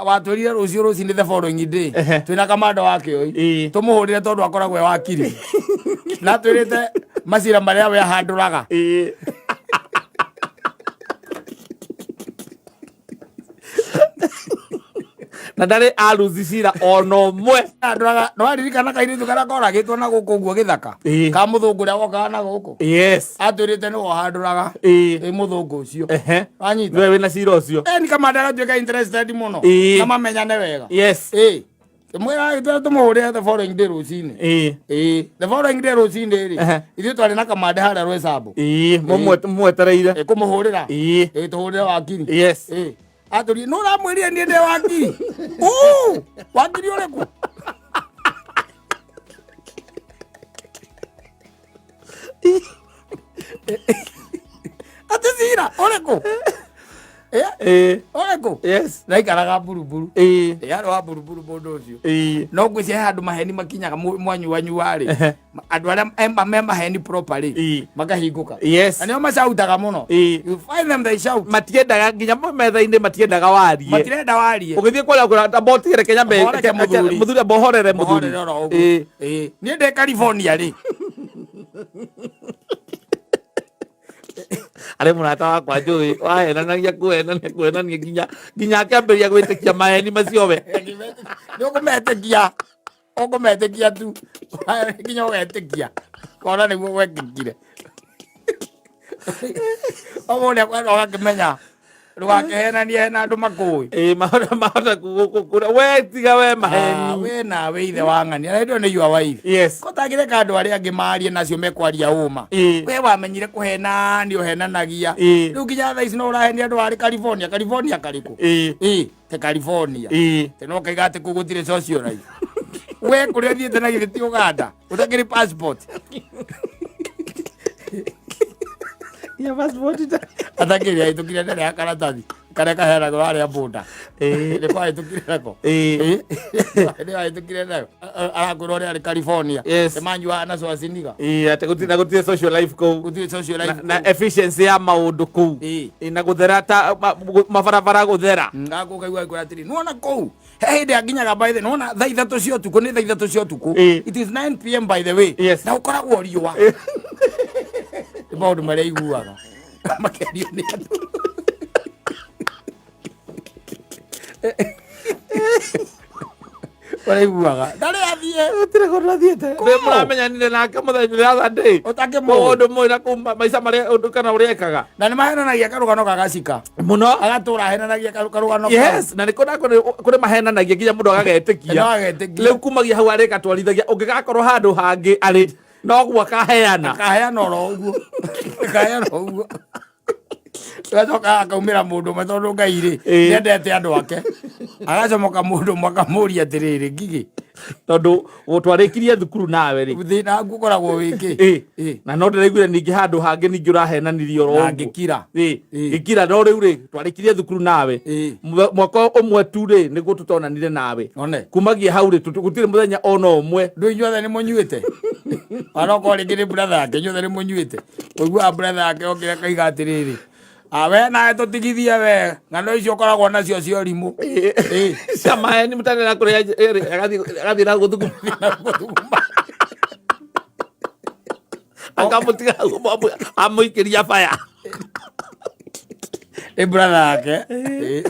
watwĩrire rũciũ rũcinĩ, the following day, twĩna kamanda wa kĩoi, tũmũhũrĩre tondũ akoragwo e wakiri na twĩrĩte macira marĩa we ahandũraga. Na Na ndarĩ aruzi cira ona ũmwe. Nĩwaririkana kairĩtu karĩa koragĩtwo na gũkũ ũguo gĩthaka? Ĩĩ. Ka mũthũngũ ũrĩa wokaga na gũkũ? Yes. Atwĩrĩte nĩwe ũhandũraga. Ĩĩ. Ĩ mũthũngũ ũcio. Ehe. Wanyita? Nĩwe wĩna cira ũcio. Ni kamande aratuĩka interested mũno. Ĩĩ. Na mamenyane wega. Yes. Ĩĩ. Mwĩra gĩtwĩra tũmũhũrĩre the following day rũcinĩ. Ĩĩ. Ĩĩ. The following day rũcinĩ rĩ. Ehe. Ithuĩ twarĩ na kamande harĩa Rwecambo. Ĩĩ, mũmwetereire. Ĩ kũmũhũrĩra. Ĩĩ. Ĩ tũhũrĩre wakiri. Yes. Ĩ. Atũrie nũ ũramwĩrire niĩ ndĩ wakiri? Uu! Wakiri ũrĩkũ? Atĩ cira ũrĩkũ? Ĩ? Ĩĩ. Ũrĩkũ? Yes. Naikaraga mburuburu. Ĩĩ. Ĩ arĩ wa mburuburu mũndũ ũcio. Ĩĩ. No ngwĩciria he handũ maheni makinyaga mwanyuanyua rĩ. Ehe. Andũ arĩa me maheni proper rĩ. Ĩĩ. Makahingũka. Yes. Na nĩo macautaga mũno. Ĩĩ. You find them, they shout. Matiendaga nginya metha-inĩ, matiendaga warie. Matirenda warie. Ũgĩthiĩ kũrĩa kũrĩa amba ũtigere Kenya Amba ũreke mũthuri. Mũthuri amba ũhorere mũthuri. Mũhorere oro ũguo. Ĩĩ. Ĩĩ. Niĩ ndĩ California rĩ. Arĩ mũrata wakwa njũĩ wahenanagia kũhenania kũhenania nginya akĩambĩrĩria gwĩtĩkia maheni macio we. Nĩ ũkũmetĩkia. Ũkũmetĩkia tu. Nginya ũgetĩkia. Kona nĩguo gwekĩkire. Ũguo ũrĩa kwenda ũgakĩmenya. Ndũgakĩhenanie hena andũ makũĩ. Ĩĩ, mahota kũra we tiga we maheni. We nawe ithe wa ng'ania. Na hĩndĩ ĩyo nĩ your wife. Yes. Ko tangĩreka andũ arĩa angĩ marie nacio mekwaria ũma. Ĩĩ. We wamenyire kũhena nĩ ũhenanagia. Ĩĩ. Rĩu nginya thaa ici no ũrahenia andũ arĩ California. California karĩkũ? Ĩĩ. Ĩĩ, te California. Ĩĩ. Te no kaiga atĩ kũu gũtirĩ social life. We kũrĩa ũthiĩte na githĩ ti Uganda? Ũtakĩrĩ passport. Ya passport Atakĩrĩ ahĩtũkire ndere ya karatathi karĩa kaheanagwo harĩa boda. Ĩĩ. Nĩ kwahĩtũkire nako. Ĩĩ. Nĩ wahĩtũkire nayo. Arakwĩra ũrĩa arĩ California. Yes. Nĩ manyuaga na Schwarzenegger. Ĩĩ, atĩ gũtirĩ na gũtirĩ social life kũu. Gũtirĩ social life Na kũu. efficiency ya maũndũ kũu. Ĩĩ. Ĩĩ, na gũthera ta mabarabara gũthera. Ngakũ kaigua kwĩra atĩrĩ, nĩwona kũu he hĩndĩ anginyaga by the nĩwona thaa 3 cia ũtukũ, nĩ thaa 3 cia ũtukũ. Ĩĩ. It is 9 p.m. by the way. Yes. Na ũkoragwo riũa. Nĩ maũndũ marĩa iguaga makĩario nĩ andũ. Ũraiguaga ndarĩ athiĩ. Gũtirĩ kũndũ athiĩte. Kũu. Nĩ mũramenyanire nake mũthenya the other day. Ũtakĩmũĩ. Ũndũ mũĩ na kũu maica marĩa ũndũ kana ũrĩa ekaga. Na nĩ mahenanagia karũgano gagacika. Mũno. Agatũra ahenanagia karũgano kau. Yes, na nĩ kũna kũrĩ mahenanagia nginya mũndũ agagetĩkia. No agetĩkia. Rĩu kumagia hau arĩ gatwarithagia ũngĩgakorwo handũ hangĩ arĩ noguo akaheana. Akaheana oro ũguo. Akaheana ũguo. Agacoka akaumĩra mũndũ ũmwe tondũ Ngai rĩ Ĩĩ. nĩendete andũ ake. Agacomoka mũndũ ũmwe akamũria atĩrĩrĩ, Ngigĩ, Tondũ twarĩkirie thukuru nawe rĩ. Thĩna waku ũkoragwo wĩ kĩ? Ĩĩ. Ĩĩ. Na no ndĩraiguire ningĩ handũ hangĩ ningĩ ũrahenanirie oro Na ũguo. ngĩkira. Ĩĩ. Ĩĩ. Ngĩkira no rĩu rĩ twarĩkirie thukuru nawe. Ĩĩ. Mwaka ũmwe tu rĩ nĩguo tũtonanire nawe. One. Kumagia hau rĩ gũtirĩ mũthenya ona ũmwe. Ndũ inyuothe nĩ mũnyuĩte. Ona okorwo rĩngĩ nĩ brother yake, inyuothe nĩ mũnyuĩte. Ũiguaga brother yake okire akaiga atĩrĩrĩ, "Ah, we nawe tũtigithie we, ng'ano icio ũkoragwo nacio cia ũrimũ." Ĩĩ. Cia maheni mũtarĩ kũrĩa agathiĩ na gũthuguma. Akamũtiga hau amũikĩria baya. Nĩ brother yake. Ĩĩ.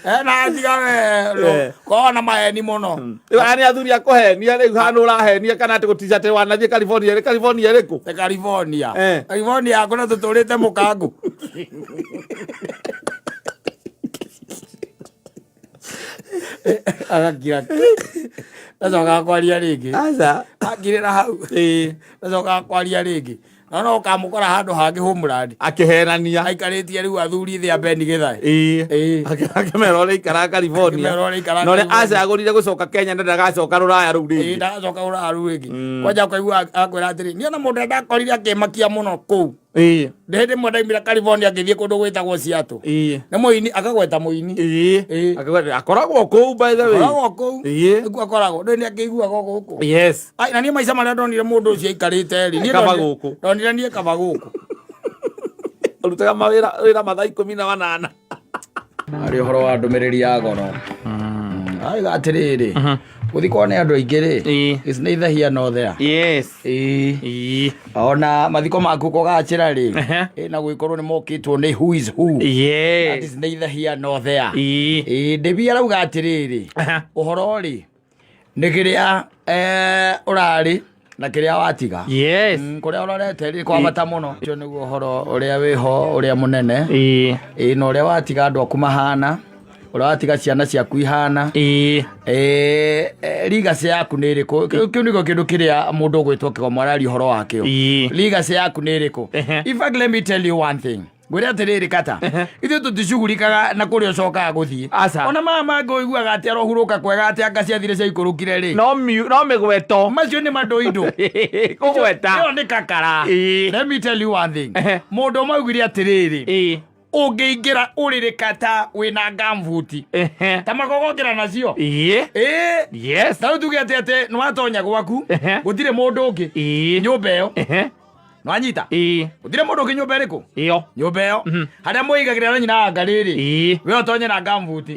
Eh, na tiga we, koragwo na maheni mũno. Rĩu aya nĩ athuri a kũhenia rĩu hana ũrahenia kana atĩ gũtica atĩ wanathiĩ California rĩ California ĩrĩkũ? Te California. Eh. California yaku na tũtũrĩte mũkangu. Agakira. Ndacokaga kwaria rĩngĩ. Aca. Akirĩra hau. Ĩĩ. Ndacokaga kwaria rĩngĩ. No no ũkamũkora handũ hangĩ homeland. Akĩhenania. Aikarĩtie rĩu athuri thĩ a Ben Githae. Ĩĩ. Ĩĩ. Akĩmera ũrĩa aikaraga California. Akĩmera ũrĩa aikaraga Na ũrĩa California. acagũrire gũcoka Kenya na ndagacoka rũraya rũu Ĩĩ, rĩngĩ. ndagacoka ũraya rĩu rĩngĩ. Kwanja ũkaigua akwĩra atĩrĩ, niĩ ona mũndũ ũrĩa ndakorire akĩmakia mũno kũu. Ĩĩ. Ndĩ hĩndĩ ĩmwe ndaumire California ngĩthiĩ kũndũ gwĩtagwo Seattle. Ĩĩ. Nĩ mũini akagweta mũini. Ĩĩ. Ĩĩ. Akoragwo kũu by the way. Akoragwo kũu. Ĩĩ. Nĩkuo akoragwo. Ndũĩ nĩ akĩiguaga gũkũ. Yes. Ai, na niĩ maica marĩa ndonire mũndũ ũcio aikarĩte rĩ, niĩ Kaba gũkũ. ndonire niĩ kaba gũkũ. Ũrutaga mawĩra wĩra mathaa 18. Harĩ ũhoro wa ndũmĩrĩri ya goro. Aiga atĩrĩrĩ, Gũthikwo nĩ andũ aingĩ rĩ, is neither here nor there. Ĩĩ. Ona mathiko maku kũgacĩra rĩ, na gũgĩkorwo nĩ mokĩtwo nĩ who is who. That is neither here nor there. Ĩĩ, Ndĩbi arauga atĩrĩrĩ, ũhoro rĩ nĩ kĩrĩa ũrarĩ na kĩrĩa watiga. Kũrĩa ũrorete rĩ kwa bata mũno. Ũcio nĩguo ũhoro ũrĩa wĩho ũrĩa mũnene. Ĩĩ, na ũrĩa watiga andũ aku mahana, ũrĩa watiga ciana ciaku ihana. Legacy yaku nĩ ĩrĩkũ? Kĩu nĩkĩo kĩndũ kĩrĩa mũndũ ũgwĩtwo Kĩgomo araria ũhoro wakĩo. Legacy yaku nĩ ĩrĩkũ? In fact, let me tell you one thing. Ngwĩre atĩrĩrĩ kata, ithuĩ tũticugurikaga na kũrĩa ũcokaga gũthiĩ. Aca. Ona maya mangĩ ũiguaga atĩ arohurũka kwega atĩ anga ciathire ciaikũrũkire rĩ. No mĩgweto. Macio nĩ mandũindũ. Kũgweta. Ĩyo nĩ kakara. Let me tell you one thing. Mũndũ ũmwe augire atĩrĩrĩ, ũngĩingĩra ũrĩrĩ kata wĩna ngambuti ta magogokĩra nacio. Ĩĩ. Ta rĩu tuge atĩ atĩ nĩwatonya gwaku, gũtirĩ mũndũ ũngĩ nyũmba ĩyo. Nĩwanyita? Gũtirĩ mũndũ ũngĩ nyũmba ĩrĩkũ? Ĩyo. Nyũmba ĩyo. Harĩa mwĩigagĩrĩra na nyina wa ngarĩ rĩ, we ũtonye na ngambuti.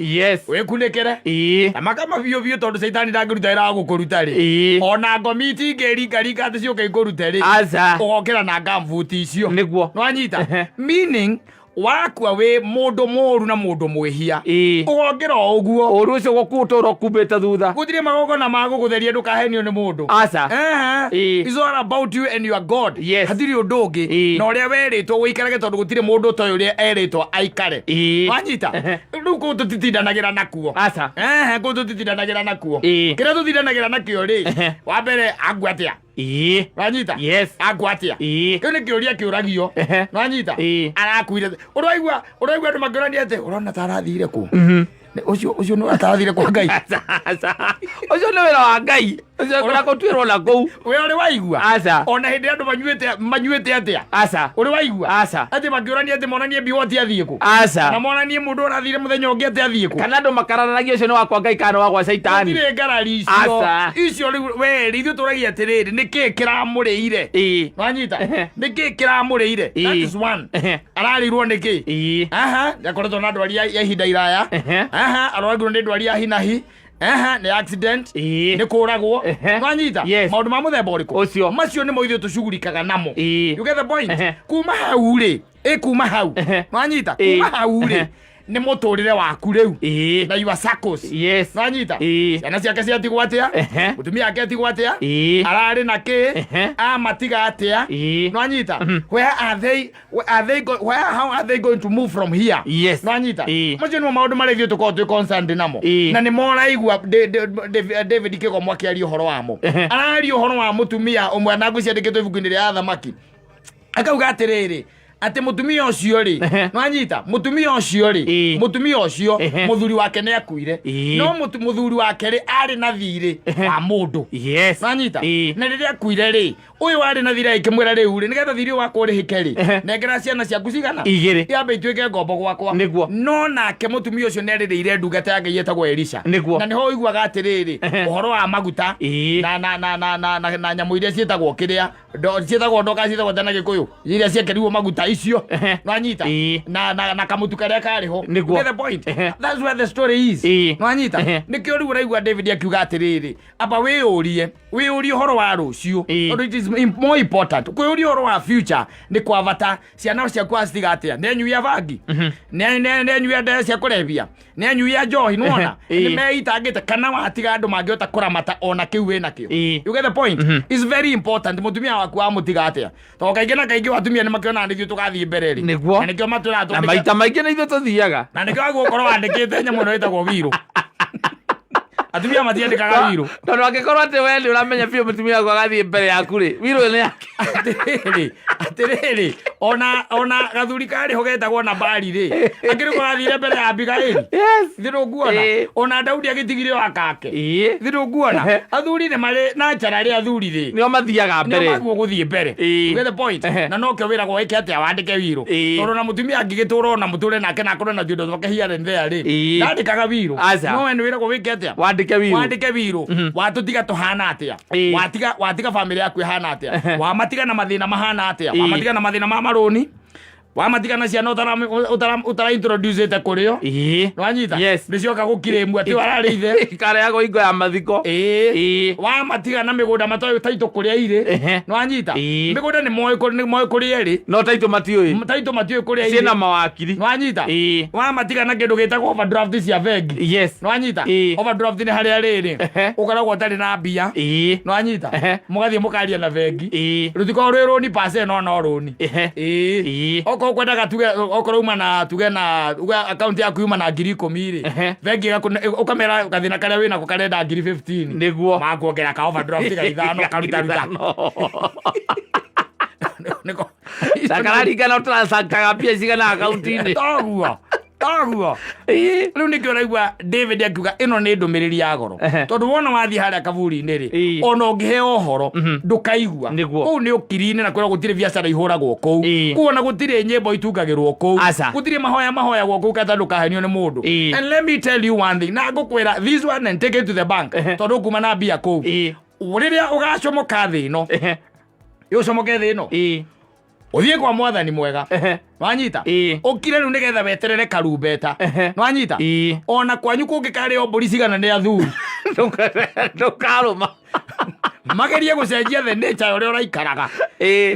Wĩkunĩkĩre. Na makama biũ biũ tondũ caitani ndangĩruta wĩra wa gũkũruta rĩ. Ona ngomi itingĩringaringa atĩ ciũke ikũrute rĩ. Aca. Ũgokĩra na ngambuti icio. Nĩguo. Nĩwanyita? Meaning wakua wĩ mũndũ mũru na mũndũ mwĩhia. Ũgokĩra o ũguo. Ũru ũcio gũkũtũra ũkumbĩte thutha. Gũtirĩ magongona ma gũgũtheria ndũkahenio nĩ mũndũ. Aca. It's all about you and your God. Hatirĩ ũndũ ũngĩ. Na ũrĩa werĩtwo ũikarage tondũ gũtirĩ mũndũ ũtoĩ ũrĩa erĩtwo aikare. Wanyita? Rĩu kũu tũtitindanagĩra nakuo. Aca. Kũu tũtitindanagĩra nakuo. Kĩrĩa tũtindanagĩra nakĩo rĩ, wa mbere akua atĩa? Wanyita? Akua atĩa? Kĩu nĩ kĩũria kĩũragio. Wanyita? Arakuire. Ũraigua ũraigua andũ makĩũrania atĩ ũrona ta arathire kũ? Ũcio ũcio nĩ atarathire kwa Ngai. Ũcio nĩ wĩra wa Ngai. Ũcio ũrĩa gũtuĩrwo na kũu. We ũrĩ waigua? Aca. Ona hĩndĩ andũ manyuĩte manyuĩte atĩa? Aca. Ũrĩ waigua? Aca. Atĩ makĩũrania atĩ monanie biwoti athiĩ kũ? Aca. Na monanie mũndũ ũrathire mũthenya ũngĩ atĩ athiĩ kũ? Kana andũ makararanagia ũcio nĩ wa kwa Ngai kana wa gwa Caitani. Gũtirĩ ngarari icio. Aca. Icio rĩu we rĩ ithuĩ tũragia atĩrĩrĩ nĩkĩĩ kĩramũrĩire? Wanyita? Nĩkĩĩ kĩramũrĩire? That is one. Ararĩirwo nĩkĩ? Aha, nĩakoretwo na ndwari ya ihinda iraya. Aha, arwaragirwo nĩ ndwari ya hinahi. Aha, nĩ accident. Nĩ kũragwo. Nwanyita? Maũndũ ma mũthemba ũrĩkũ? Ũcio. Macio nĩmo ithuĩ tũcugurikaga namo. You get the point? Kuma hau rĩ, ĩ kuma hau. Nwanyita? Kuma hau rĩ, nĩ mũtũrĩre waku rĩu. Na your circles. Nwanyita? Ciana ciake ciatigwo atĩa? Mũtumia wake atigwo atĩa? Ararĩ na kĩ? Amatiga atĩa? Nwanyita? Where are they? Where are they go, where, how are they going to move from here? Nwanyita? Macio nĩmo maũndũ marĩa ithuĩ tũkoragwo twĩ concerned namo. Na nĩmo ũraigua David Kĩgomo akĩaria ũhoro wamo. Araria ũhoro wa mũtumia ũmwe na ngwĩciandĩkĩtwo ibuku-inĩ rĩa athamaki. Akauga atĩrĩrĩ, atĩ mũtumia ũcio rĩ, nwanyita, mũtumia ũcio rĩ, mũtumia ũcio, mũthuri wake nĩ akuire. No mũthuri wake rĩ, arĩ na thirĩ wa mũndũ. Nwanyita? Na rĩrĩa akuire rĩ, ũyũ warĩ na thirĩ agĩkĩmwĩra rĩu rĩ, nĩgetha thirĩ ũyũ wakwa ũrĩhĩke rĩ, nengera ciana ciaku cigana? Igĩrĩ. Iambe ituĩke ngombo gwakwa. Nĩguo. No nake mũtumia ũcio nĩ arĩrĩire ndungata ya Ngai ĩtagwo Elisha. Nĩguo. Na nĩho ũiguaga atĩrĩrĩ, ũhoro wa maguta, na, na, na, na, na, na, na nyamũ iria ciĩtagwo kĩrĩa, ciĩtagwo ndoka, ciĩtagwo tena Gĩkũyũ, iria ciekĩrirwo maguta icio. Nwanyita? Na, na, na kamũtu karĩa karĩ ho. Nĩguo. Get the point? That's where the story is. Nwanyita? Nĩkĩo rĩu ũraigua David akiuga atĩrĩrĩ, amba wĩyũrie, wĩyũrie ũhoro wa rũciũ. Tondũ it is more important. Kwĩyũria ũhoro wa future nĩ kwa bata. Ciana ciaku wacitiga atĩa? Nĩ anyui a bangi? Nĩ anyui a ndawa cia kũrebia? Nĩ anyui a njohi? Nĩwona? Nĩ meitangĩte kana watiga andũ mangĩhota kũramata ona kĩu wĩ nakĩo. You get the point? It's very important. Mũtumia waku wamũtiga atĩa? Tondũ kaingĩ na kaingĩ atumia nĩ makĩonaga nĩ ithuĩ tũgathiĩ mbere rĩ. Nĩguo. Na nĩkĩo matwĩraga Na twandĩke maita maingĩ nĩ ithuĩ tũthiaga. Na nĩkĩo wagĩrĩirwo gũkorwo wandĩkĩte nyamũ ĩno ĩtagwo wirũ. Atumia matiandĩkaga wirũ. Tondũ angĩkorwo atĩ we nĩ ũramenya biũ mũtumia waku agathiĩ mbere yaku rĩ, wirũ nĩ yake. Atĩrĩrĩ, atĩrĩrĩ, ona gathuri karĩ ho getagwo Nabali rĩ, akĩrĩ ko gathire mbere ya Abigaili. Thĩ ndũkuona? Ona Daudi agĩtigire o akake. Thĩ ndũkuona? Athuri nĩ marĩ na njara rĩ athuri rĩ. Nĩo mathiaga mbere. Nĩo maguo gũthiĩ mbere. You get the point? Na nokĩo wĩragwo wĩke atĩa wandĩke wirũ. Tondũ na mũtumia angĩgĩtũra ona mũtũre nake na akorwo na tuindo twake here and there rĩ. Ndandĩkaga wirũ. Aca. No we nĩ wĩragwo wĩke atĩa? Wandĩke wirũ. Wandĩke wirũ. Watũtiga tũhana atĩa? Watiga family yaku ĩhana atĩa? Wamatiga na mathĩna mahana atĩa? Wamatiga na mathĩna ma marũni? Wamatiga na ciana ũtara introduce ĩte kũrĩo. Nĩwanyita? Yes. Nĩcioka gũkirĩmũ atĩ wararĩ ithe. Ikareagwo ingo ya mathiko. Wamatiga na mĩgũnda matoĩ taitũ kũrĩa irĩ. Nĩwanyita? Mĩgũnda nĩ moĩ kũrĩa ĩrĩ. No taitũ matiũĩ. Taitũ matiũĩ kũrĩa irĩ. Ciĩna mawakiri. Nĩwanyita? Wamatiga na kĩndũ gĩtagwo overdraft cia bengi. Nĩwanyita? Overdraft nĩ harĩa rĩrĩ ũkoragwo ũtarĩ na mbia. Nĩwanyita? Mũgathiĩ mũkaria na bengi. Rũtikoragwo rwĩ rũni percent, no no rũni. Okorwo kwendaga tuge okorwo uma na tuge na uge akaunti yaku yuma na 10,000 rĩ, bengi ũkamera gathĩna karĩa wĩnako karenda 15,000. Makuongera ka overdraft ga ithano karuta ruta. Na kararingana ũtransactaga mbia cigana akaunti-inĩ. Toguo toguo. Rĩu nĩkĩo ũraigua David akiuga ĩno nĩ ndũmĩrĩri ya goro, tondũ wona wathiĩ harĩa kaburi-inĩ rĩ, ona ũngĩheo ũhoro ndũkaigua. Kũu nĩ ũkiri-inĩ na kwĩrwo gũtirĩ biacara ihũragwo kũu. Kũu ona gũtirĩ nyĩmbo itungagĩrwo kũu. Aca. Gũtirĩ mahoya mahoyagwo kũu kata ndũkahenio nĩ mũndũ. And let me tell you one thing, na ngũkwĩra this one and take it to the bank, tondũ kuma na mbia kũu, rĩrĩa ũgacomoka thĩ ĩno, ũcomoke thĩ ĩno, ũthiĩ kwa mwathani mwega. Nwanyita? Ũkire rĩu nĩgetha weterere karumbeta. Nwanyita? Ona kwanyu kũngĩkarĩo mbũri cigana nĩ athuri, Ndũkarũma. Magerie gũcenjia the nature ya ũrĩa ũraikaraga,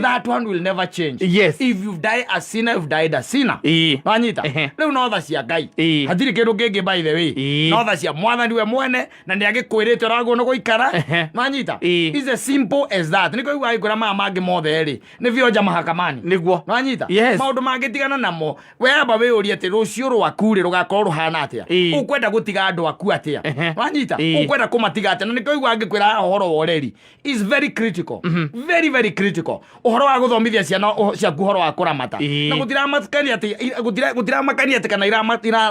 that one will never change. If you die a sinner, you've died a sinner. Nwanyita? Rĩu no tha cia Ngai. Hatirĩ kĩndũ kĩngĩ, by the way. No tha cia mwathani we mwene na nĩ agĩkwĩrĩte ũragwo nĩ gũikara. Nwanyita? It's as simple as that. Nĩkĩo igua agĩkwĩra maya mangĩ mothe rĩ nĩ vionja mahakamani. Nwanyita? Maũndũ mangĩ tigana namo. Weamba wĩyũrie atĩ rũciũ rwaku rĩ rũgakorwo rũhana atĩa? Ũkwenda gũtiga andũ aku atĩa? Nwanyita? Ũkwenda kũmatiga atĩa? Na nĩkĩo igua ngĩkwĩra haha ũhoro wa ũreri is very critical, very very critical, ũhoro wa gũthomithia ciana ciaku ũhoro wa kũramata. Na gũtiramakania atĩ gũtiramakania atĩ kana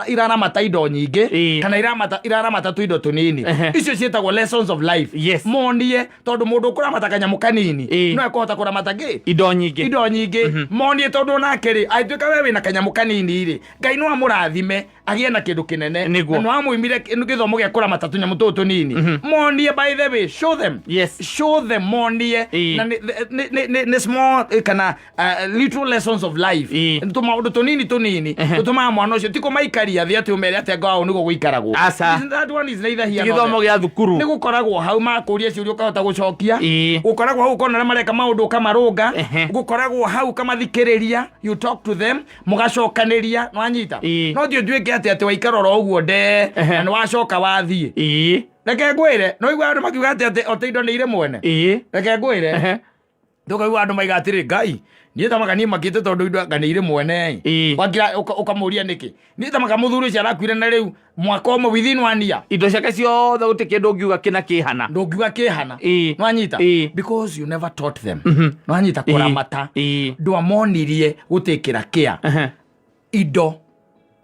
iraramata indo nyingĩ kana iraramata tũindo tũnini. Icio ciĩtagwo lessons of life. Monie tondũ mũndũ ũkũramata kanyamũ kanini no ekũhota kũramata ngĩ Indo nyingĩ. Indo nyingĩ. Monie tondũ onake rĩ angĩtuĩka we wĩna kanyamũ kanini rĩ, Ngai no amũrathime agĩe na kĩndũ kĩnene. Na no amũimire gĩthomo gĩa kũramata tũnyamũ tũtũ tũnini. Monie, by the way, show them. Show them, monie. Na nĩ small kana little lessons of life. Tũmaũndũ tũnini tũnini tũtũmaga mwana ũcio ti kũmaikaria thĩ atĩ ũmere atĩ anga nĩguo gũikaragwo. Aca. That one is neither here nor there. Gĩthomo gĩa thukuru. Nĩ gũkoragwo hau makũria ciũria ũkahota gũcokia. Gũkoragwo hau ũkona arĩa mareka maũndũ ũkamarũnga. Gũkoragwo hau ũkamathikĩrĩria, you talk to them, mũgacokanĩria. Nwanyita? No ti ũtuĩke atĩ waikara oro ũguo nde na nĩ wacoka wathiĩ. Reke ngwĩre, no igua andũ makiuga atĩ ote indo nĩ irĩ mwene. Reke ngwĩre, tũkaigua andũ maiga atĩrĩ, Ngai, niĩ tamaka niĩ makĩte tondũ indo anga nĩ irĩ mwene. Wakira ũkamũria nĩkĩ niĩ tamaka mũthuri ũcio arakuire na rĩu mwaka ũmwe, within one year, Indo ciake ciothe gũtirĩ kĩndũ ũngiuga kĩna kĩhana. Ndũngiuga kĩhana. Nwanyita? Because you never taught them. Nwanyita? Kũramata. Ndwamonirie gũtĩkĩra kĩa indo,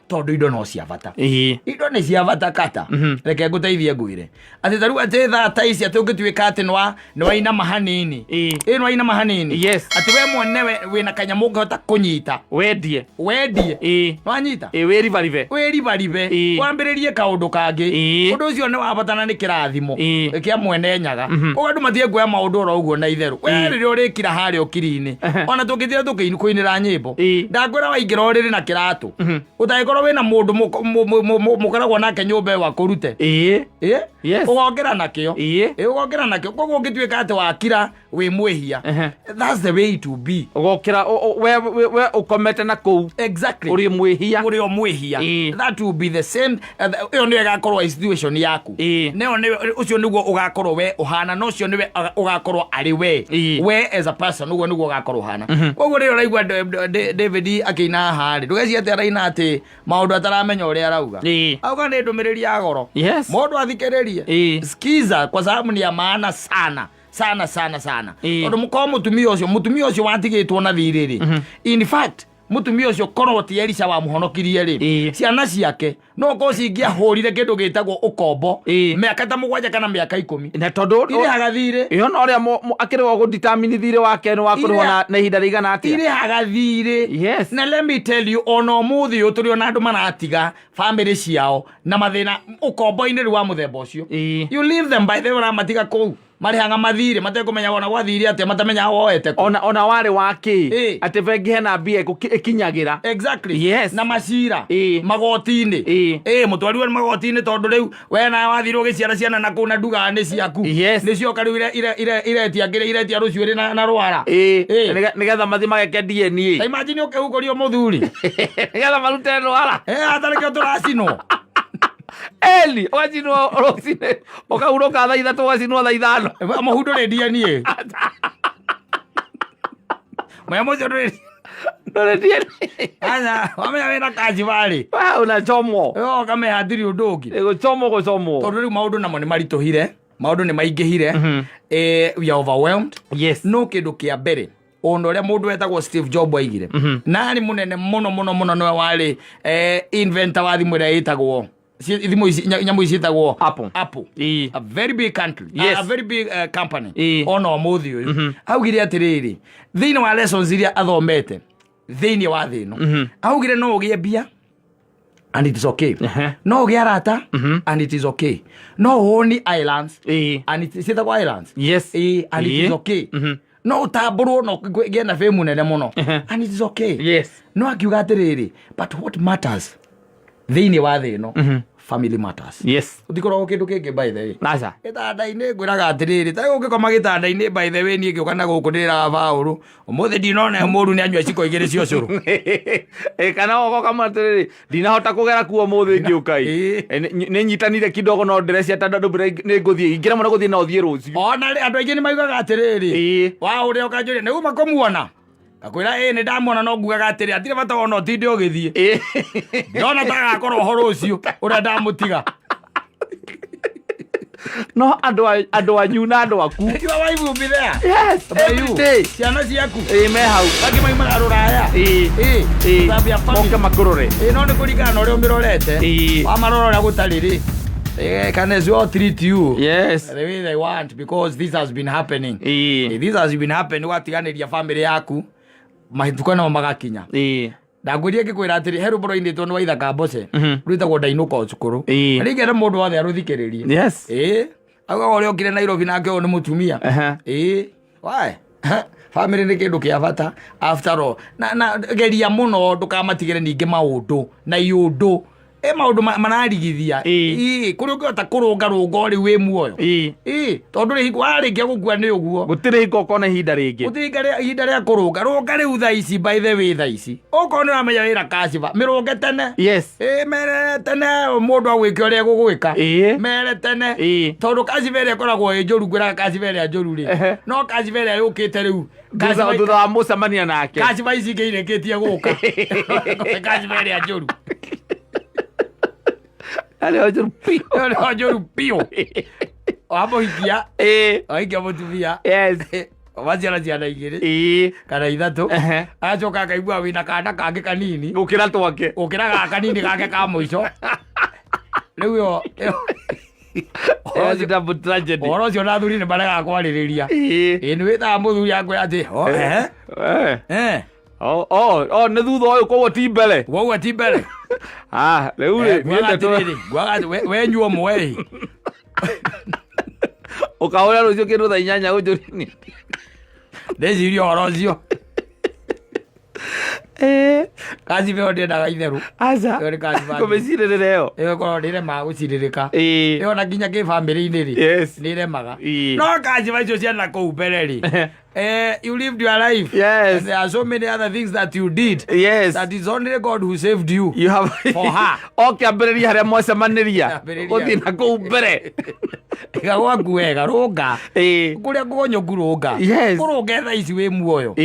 tondũ indo no cia bata. Indo nĩ cia bata kata. Reke ngũteithie ngwĩre atĩ ta rĩu atĩ thaa ta ici atĩ ũngĩtuĩka atĩ nĩwa nĩwainama hanini, nĩwainama hanini, atĩ we mwenewe wĩna kanyamũ ũngĩhota kũnyita, Wendie. Wendie. Nwanyita? Wĩribaribe. Wĩribaribe, wambĩrĩrie kaũndũ kangĩ. Ũndũ ũcio nĩ wa bata na nĩ kĩrathimo kĩa mwene Nyaga. Koguo andũ matige kuoya maũndũ oro ũguo na itherũ. We rĩrĩa ũrĩkira harĩa ũkiri-inĩ, ona tũngĩtira tũkĩinĩra nyĩmbo, ndakwĩra waingĩra ũrĩrĩ na kĩratũ ũtangĩkorwo wĩna mũndũ mũkoragwo nake nyũmba ĩyo akũrute. Ũgokĩra nakĩo. Ũgokĩra nakĩo. Koguo ũngĩtuĩka atĩ wakira wĩ mwĩhia, that's the way it will be. Ũgokĩra we ũkomete na kũu. Ũrĩ mwĩhia. Ũrĩ o mwĩhia. That will be the same, ĩyo nĩyo ĩgakorwo situation yaku. Nĩyo nĩyo ũcio nĩguo ũgakorwo we ũhana, na ũcio nĩwe ũgakorwo arĩ we. We as a person, ũguo nĩguo ũgakorwo ũhana. Koguo rĩrĩa ũraigua David akĩina haha rĩ, ndũgecirie atĩ araina atĩ maũndũ ataramenya ũrĩa arauga. Auga nĩ ndũmĩrĩri ya goro. Mũndũ athikĩrĩrie. Skiza, kwa sababu ni ya maana sana sana sana sana. Tondũ mũkorwo mũtumia ũcio watigĩtwo na thirĩ rĩ, in fact mũtumia ũcio korwo ti Elisha wamũhonokirie rĩ, ciana ciake no korwo cingĩahũrire kĩndũ gĩtagwo ũkombo mĩaka ta 7 kana mĩaka 10. Na tondũ Irĩhaga thirĩ. Ĩyo na ũrĩa akĩrĩ wa gũdetermine thirĩ wake nĩ wa kũrĩhwo na ihinda rĩigana atĩa. Irĩhaga thirĩ. Na let me tell you, ona ũmũthĩ ũyũ tũrĩ ona andũ maratiga family ciao na mathĩna ũkombo-inĩ rĩu wa mũthemba ũcio. You leave them, by the way, ũramatiga kũu. Marĩhaga mathirĩ matekũmenya wona gwathire atĩa, matamenyaga woete kũ. Ona warĩ wa kĩ atĩ bengi hena mbia ĩkinyagĩra. Exactly. Na macira magoti-inĩ. Mũtwarirwo nĩ magoti-inĩ tondũ rĩu we nawe wathirwo ũgĩciara ciana na kũu na ndugaga nĩ ciaku. Nĩ cioka rĩu iretia kĩrĩa iretia rũcuĩrĩ na rwara. Nĩgetha mathiĩ mageke DNA. Ta imagine ũkĩhukũrio mũthuri. Nĩgetha marute rwara. Atarĩkĩo tũracinwo. Eli ũgacinwo rũcinĩ, ũkahurũka thaa 3, ũgacinwo thaa 5. Mũhu ndũrĩ DNA. Mũya mũcio ndũrĩ. Ndũrĩ DNA. Anya, wamenya wĩna kacibarĩ. Wa, unachomwo. Yo ũkamenya hatirĩ ũndũ ũngĩ. Gũchomwo gũchomwo. Tondũ rĩu maũndũ namo nĩ maritũhire, maũndũ nĩ maingĩhire. We are overwhelmed. No kĩndũ kĩa mbere ũndũ ũrĩa mũndũ wetagwo Steve Jobs aigire, na arĩ mũnene mũno mũno mũno, nĩwe warĩ inventor wa thimũ ĩrĩa ĩtagwo thimũ ici, nyamũ ici ciĩtagwo Apple. Apple. A very big country, a very big company. Ona ũmũthĩ ũyũ augire atĩrĩrĩ, thĩinĩ wa lessons iria athomete thĩinĩ wa thĩ ĩno, augire no ũgĩe mbia and it is okay, no ũgĩe arata and it is okay, no ũni islands and it ciĩtagwo islands. And it is okay, no ũtambũrwo no ũgĩe na fame nene mũno and it is okay. No akiuga atĩrĩrĩ, but what matters thĩinĩ wa thĩ ĩno, family matters. Gũtikoragwo kĩndũ kĩngĩ, by the way. Aca. Gĩtanda-inĩ ngwĩraga atĩrĩrĩ, ta rĩu ũngĩkoma gĩtanda-inĩ, by the way, niĩ ngĩũka na gũkũ ndĩraga baũrũ ũmũthĩ ndinona mũru nĩ anyua ciko igĩrĩ cia ũcũrũ. Kana ogoka atĩrĩrĩ, ndinahota kũgera kuo ũmũthĩ ngĩũka ĩ. Nĩ nyitanire kidogo, no ndĩrecia ta ndũ nĩ ngũthiĩ ingĩremwo nĩ gũthiĩ no thiĩ rũciũ. Ona rĩ, andũ aingĩ nĩ maugaga atĩrĩrĩ, waũrĩa ũkanjũria nĩ uma kũmuona, ngakwĩra ĩ nĩ ndamuona, no ngugaga atĩrĩ hatirĩ bata wona ũtinde ũgĩthiĩ. Ndona ta agakorwo ho rũciũ ũrĩa ndamũtiga. No andũ anyu na andũ aku. Your wife will be there. Yes, By every you. day. Ciana ciaku Me hau. Angĩ maimaga rũraya. Gũthambia family. Moke makũrore. No nĩ kũringana na ũrĩa ũmĩrorete. Wamarora ũrĩa gũtarĩ rĩ, they can as well treat you the way they want, because this has been happening. This has been happening, watiganĩria family yaku, mahĩtũko namo magakinya. Ndangwĩria ngĩkwĩra atĩrĩ, he rwĩmbo rwainĩtwo nĩ Waithaka Mboce rwĩtagwo "Ndainũka o cukuru". Na rĩngĩ mũndũ wothe arũthikĩrĩrie. Augaga ũrĩa okire Nairobi nake ũyũ nĩ mũtumia. Why family nĩ kĩndũ kĩa bata after all, na geria mũno ndũkamatigĩre ningĩ maũndũ na iũndũ maũndũ mararigithia. Kũrĩa ũngĩhota kũrũnga rũnga o rĩu wĩ muoyo. Tondũ rĩ hingo warĩkia gũkua nĩ ũguo. Gũtirĩ hingo ũkona ihinda rĩngĩ. Gũtirĩ ihinda rĩa kũrũnga rũnga rĩu thaa ici. By the way, thaa ici okorwo nĩ ũramenya wĩra kaciba, mĩrũnge tene. Mere tene mũndũ agwĩke ũrĩa egũgwĩka. Mere tene. Tondũ kaciba ĩrĩa ĩkoragwo ĩ njũru, ngwĩraga kaciba ĩrĩa njũru rĩ, no kaciba ĩrĩa yũkĩte rĩu Thutha wa mũcemania nake. Kaciba ici ingĩ irĩkĩtie gũka, kaciba ĩrĩa njũru. Arĩa njũru biũ. Ĩyo nĩyo njũru biũ, wamũhikia, wahikia mũtumia, waciara ciana igĩrĩ kana ithatũ, agacoka akaigua wĩna kana kangĩ kanini gũkĩra twake. Gũkĩra gaka kanini gake ka mũico rĩu ĩyo Ĩyo nĩ double tragedy. Ũhoro ũcio na athuri nĩ maregaga kwarĩrĩria. Ĩ nĩ wĩtaga mũthuri akwĩra atĩ o ehe. Oh, nĩ thutha ũyũ, koguo ti mbere. Woguo ti mbere. Ah, rĩu rĩ nguaga niĩ ndeto atĩrĩrĩ, nguaga atĩ we nyua ũmwe ĩ. Ũkahũra rũciũ kĩndũ thaa 8 ũnjũrie. Ndĩcirie ũhoro ũcio kaciba ĩyo ndĩendaga itherũ. Aca. Ĩyo nĩ kaciba. Kũmĩcirĩrĩra ĩyo. Ĩyo ĩkoragwo nĩ ĩremaga gũcirĩrĩka. Ĩyo na nginya kĩbamĩrĩ-inĩ rĩ, nĩ ĩremaga. No kaciba icio ciana kũu mbere rĩ, you lived your life. And there are so many other things that you did that is only God who saved you You have for her. O kĩambĩrĩria harĩa mwacemanĩria. Kĩambĩrĩria. Gũthiĩ na kũu mbere. Iga gwaku wega, rũnga kũrĩa kũgonyoku, rũnga. Kũrũnge thaa ici wĩ muoyo.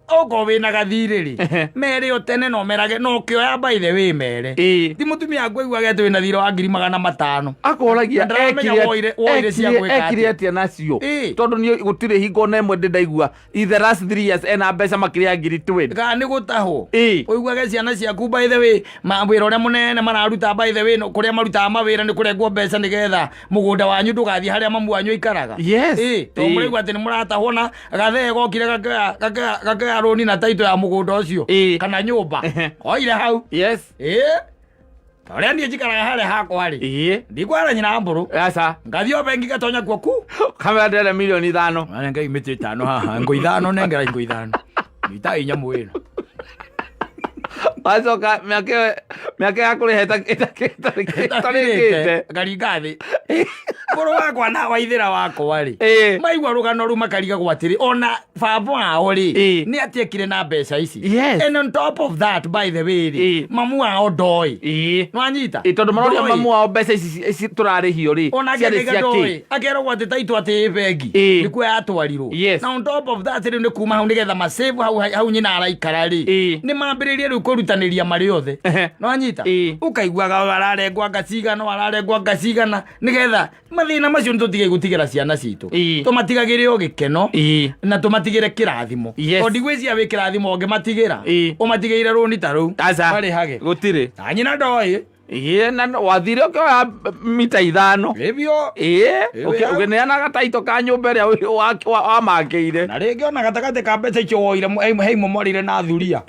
Okorwo wĩna gathirĩ rĩ, mere o tene no merage no ũkĩoya, by the way, mere. Ti mũtumia akũiguage atĩ wĩna thirĩ wa 500,000. Akoragia Na ndaramenya woire cia gwĩka ekire atĩa. Atĩa nacio? Tondũ niĩ gũtirĩ hingo ona ĩmwe ndĩ ndaigua in the last 3 years ena mbeca makĩria ya 20,000. Kana nĩ gũtahwo. Ũiguage ciana ciaku, by the way, wĩra ũrĩa mũnene mararuta, by the way, no, kũrĩa marutaga mawĩra nĩ kũrengwo mbeca nĩgetha mũgũnda wanyu ndũgathiĩ harĩa mamu wanyu aikaraga. Tondũ mũraigua atĩ nĩ mũratahwo na gathee gokire gakĩoya rũni na taito ya mũgũnda ũcio kana nyũmba oire hau. Ta ũrĩa niĩ njikaraga harĩa hakwa rĩ, ndikwara nyina mbũrũ. Aca. Ngathiĩ o bengi ngatonya kuo ku. Kamera ndĩrenda milioni 5. Nengei mĩtĩ 5 haha, ngũ 5, nengera ngũ 5. Nyitai nyamũ ĩno. Wacoka mĩaka ĩyo, mĩaka ya kũrĩha ĩtarĩkĩte. Ngaringa thĩ. Mũrũ wakwa na waithĩra wakwa rĩ, maigua rũgano rũu makarigagwo atĩrĩ, ona baba wao rĩ, nĩ atiekire na mbeca ici? And on top of that, by the way rĩ, mamu wao ndoĩ. Nĩwanyita? Tondũ maroria Ndoĩ. Mamu wao mbeca ici tũrarĩhio rĩ, Ona ciarĩ angĩkaiga cia kĩ? ndoĩ, akeragwo atĩ taitũ atĩ ĩ bengi nĩkuo yatwarirwo. Na on top of that rĩu nĩ kuma hau nĩgetha masave hau, hau nyina araikara rĩ, nĩ mambĩrĩrie rĩu kũrutanĩria marĩ othe. Nĩwanyita? Ũkaiguaga ũyũ ararengwo anga cigana, ũyũ ararengwo anga cigana, nĩgetha mathĩna macio nĩ tũtige gũtigĩra ciana citũ. Tũmatigagĩre o gĩkeno na tũmatigĩre kĩrathimo. Tondũ ndigwĩciria wĩ kĩrathimo ũngĩmatigĩra, ũmatigĩire rũni ta rũu Aca. marĩhage. Gũtirĩ. Na nyina ndoĩ. Ĩĩ, na wathire ũkĩoya mita 5. Ĩbio. Ĩĩ, Ĩĩ, ũkĩneana gataito ka nyũmba ĩrĩa wamakĩire. Na rĩngĩ ona gatagatĩ ka mbeca icio woire, he imwe mwarĩire na thuria.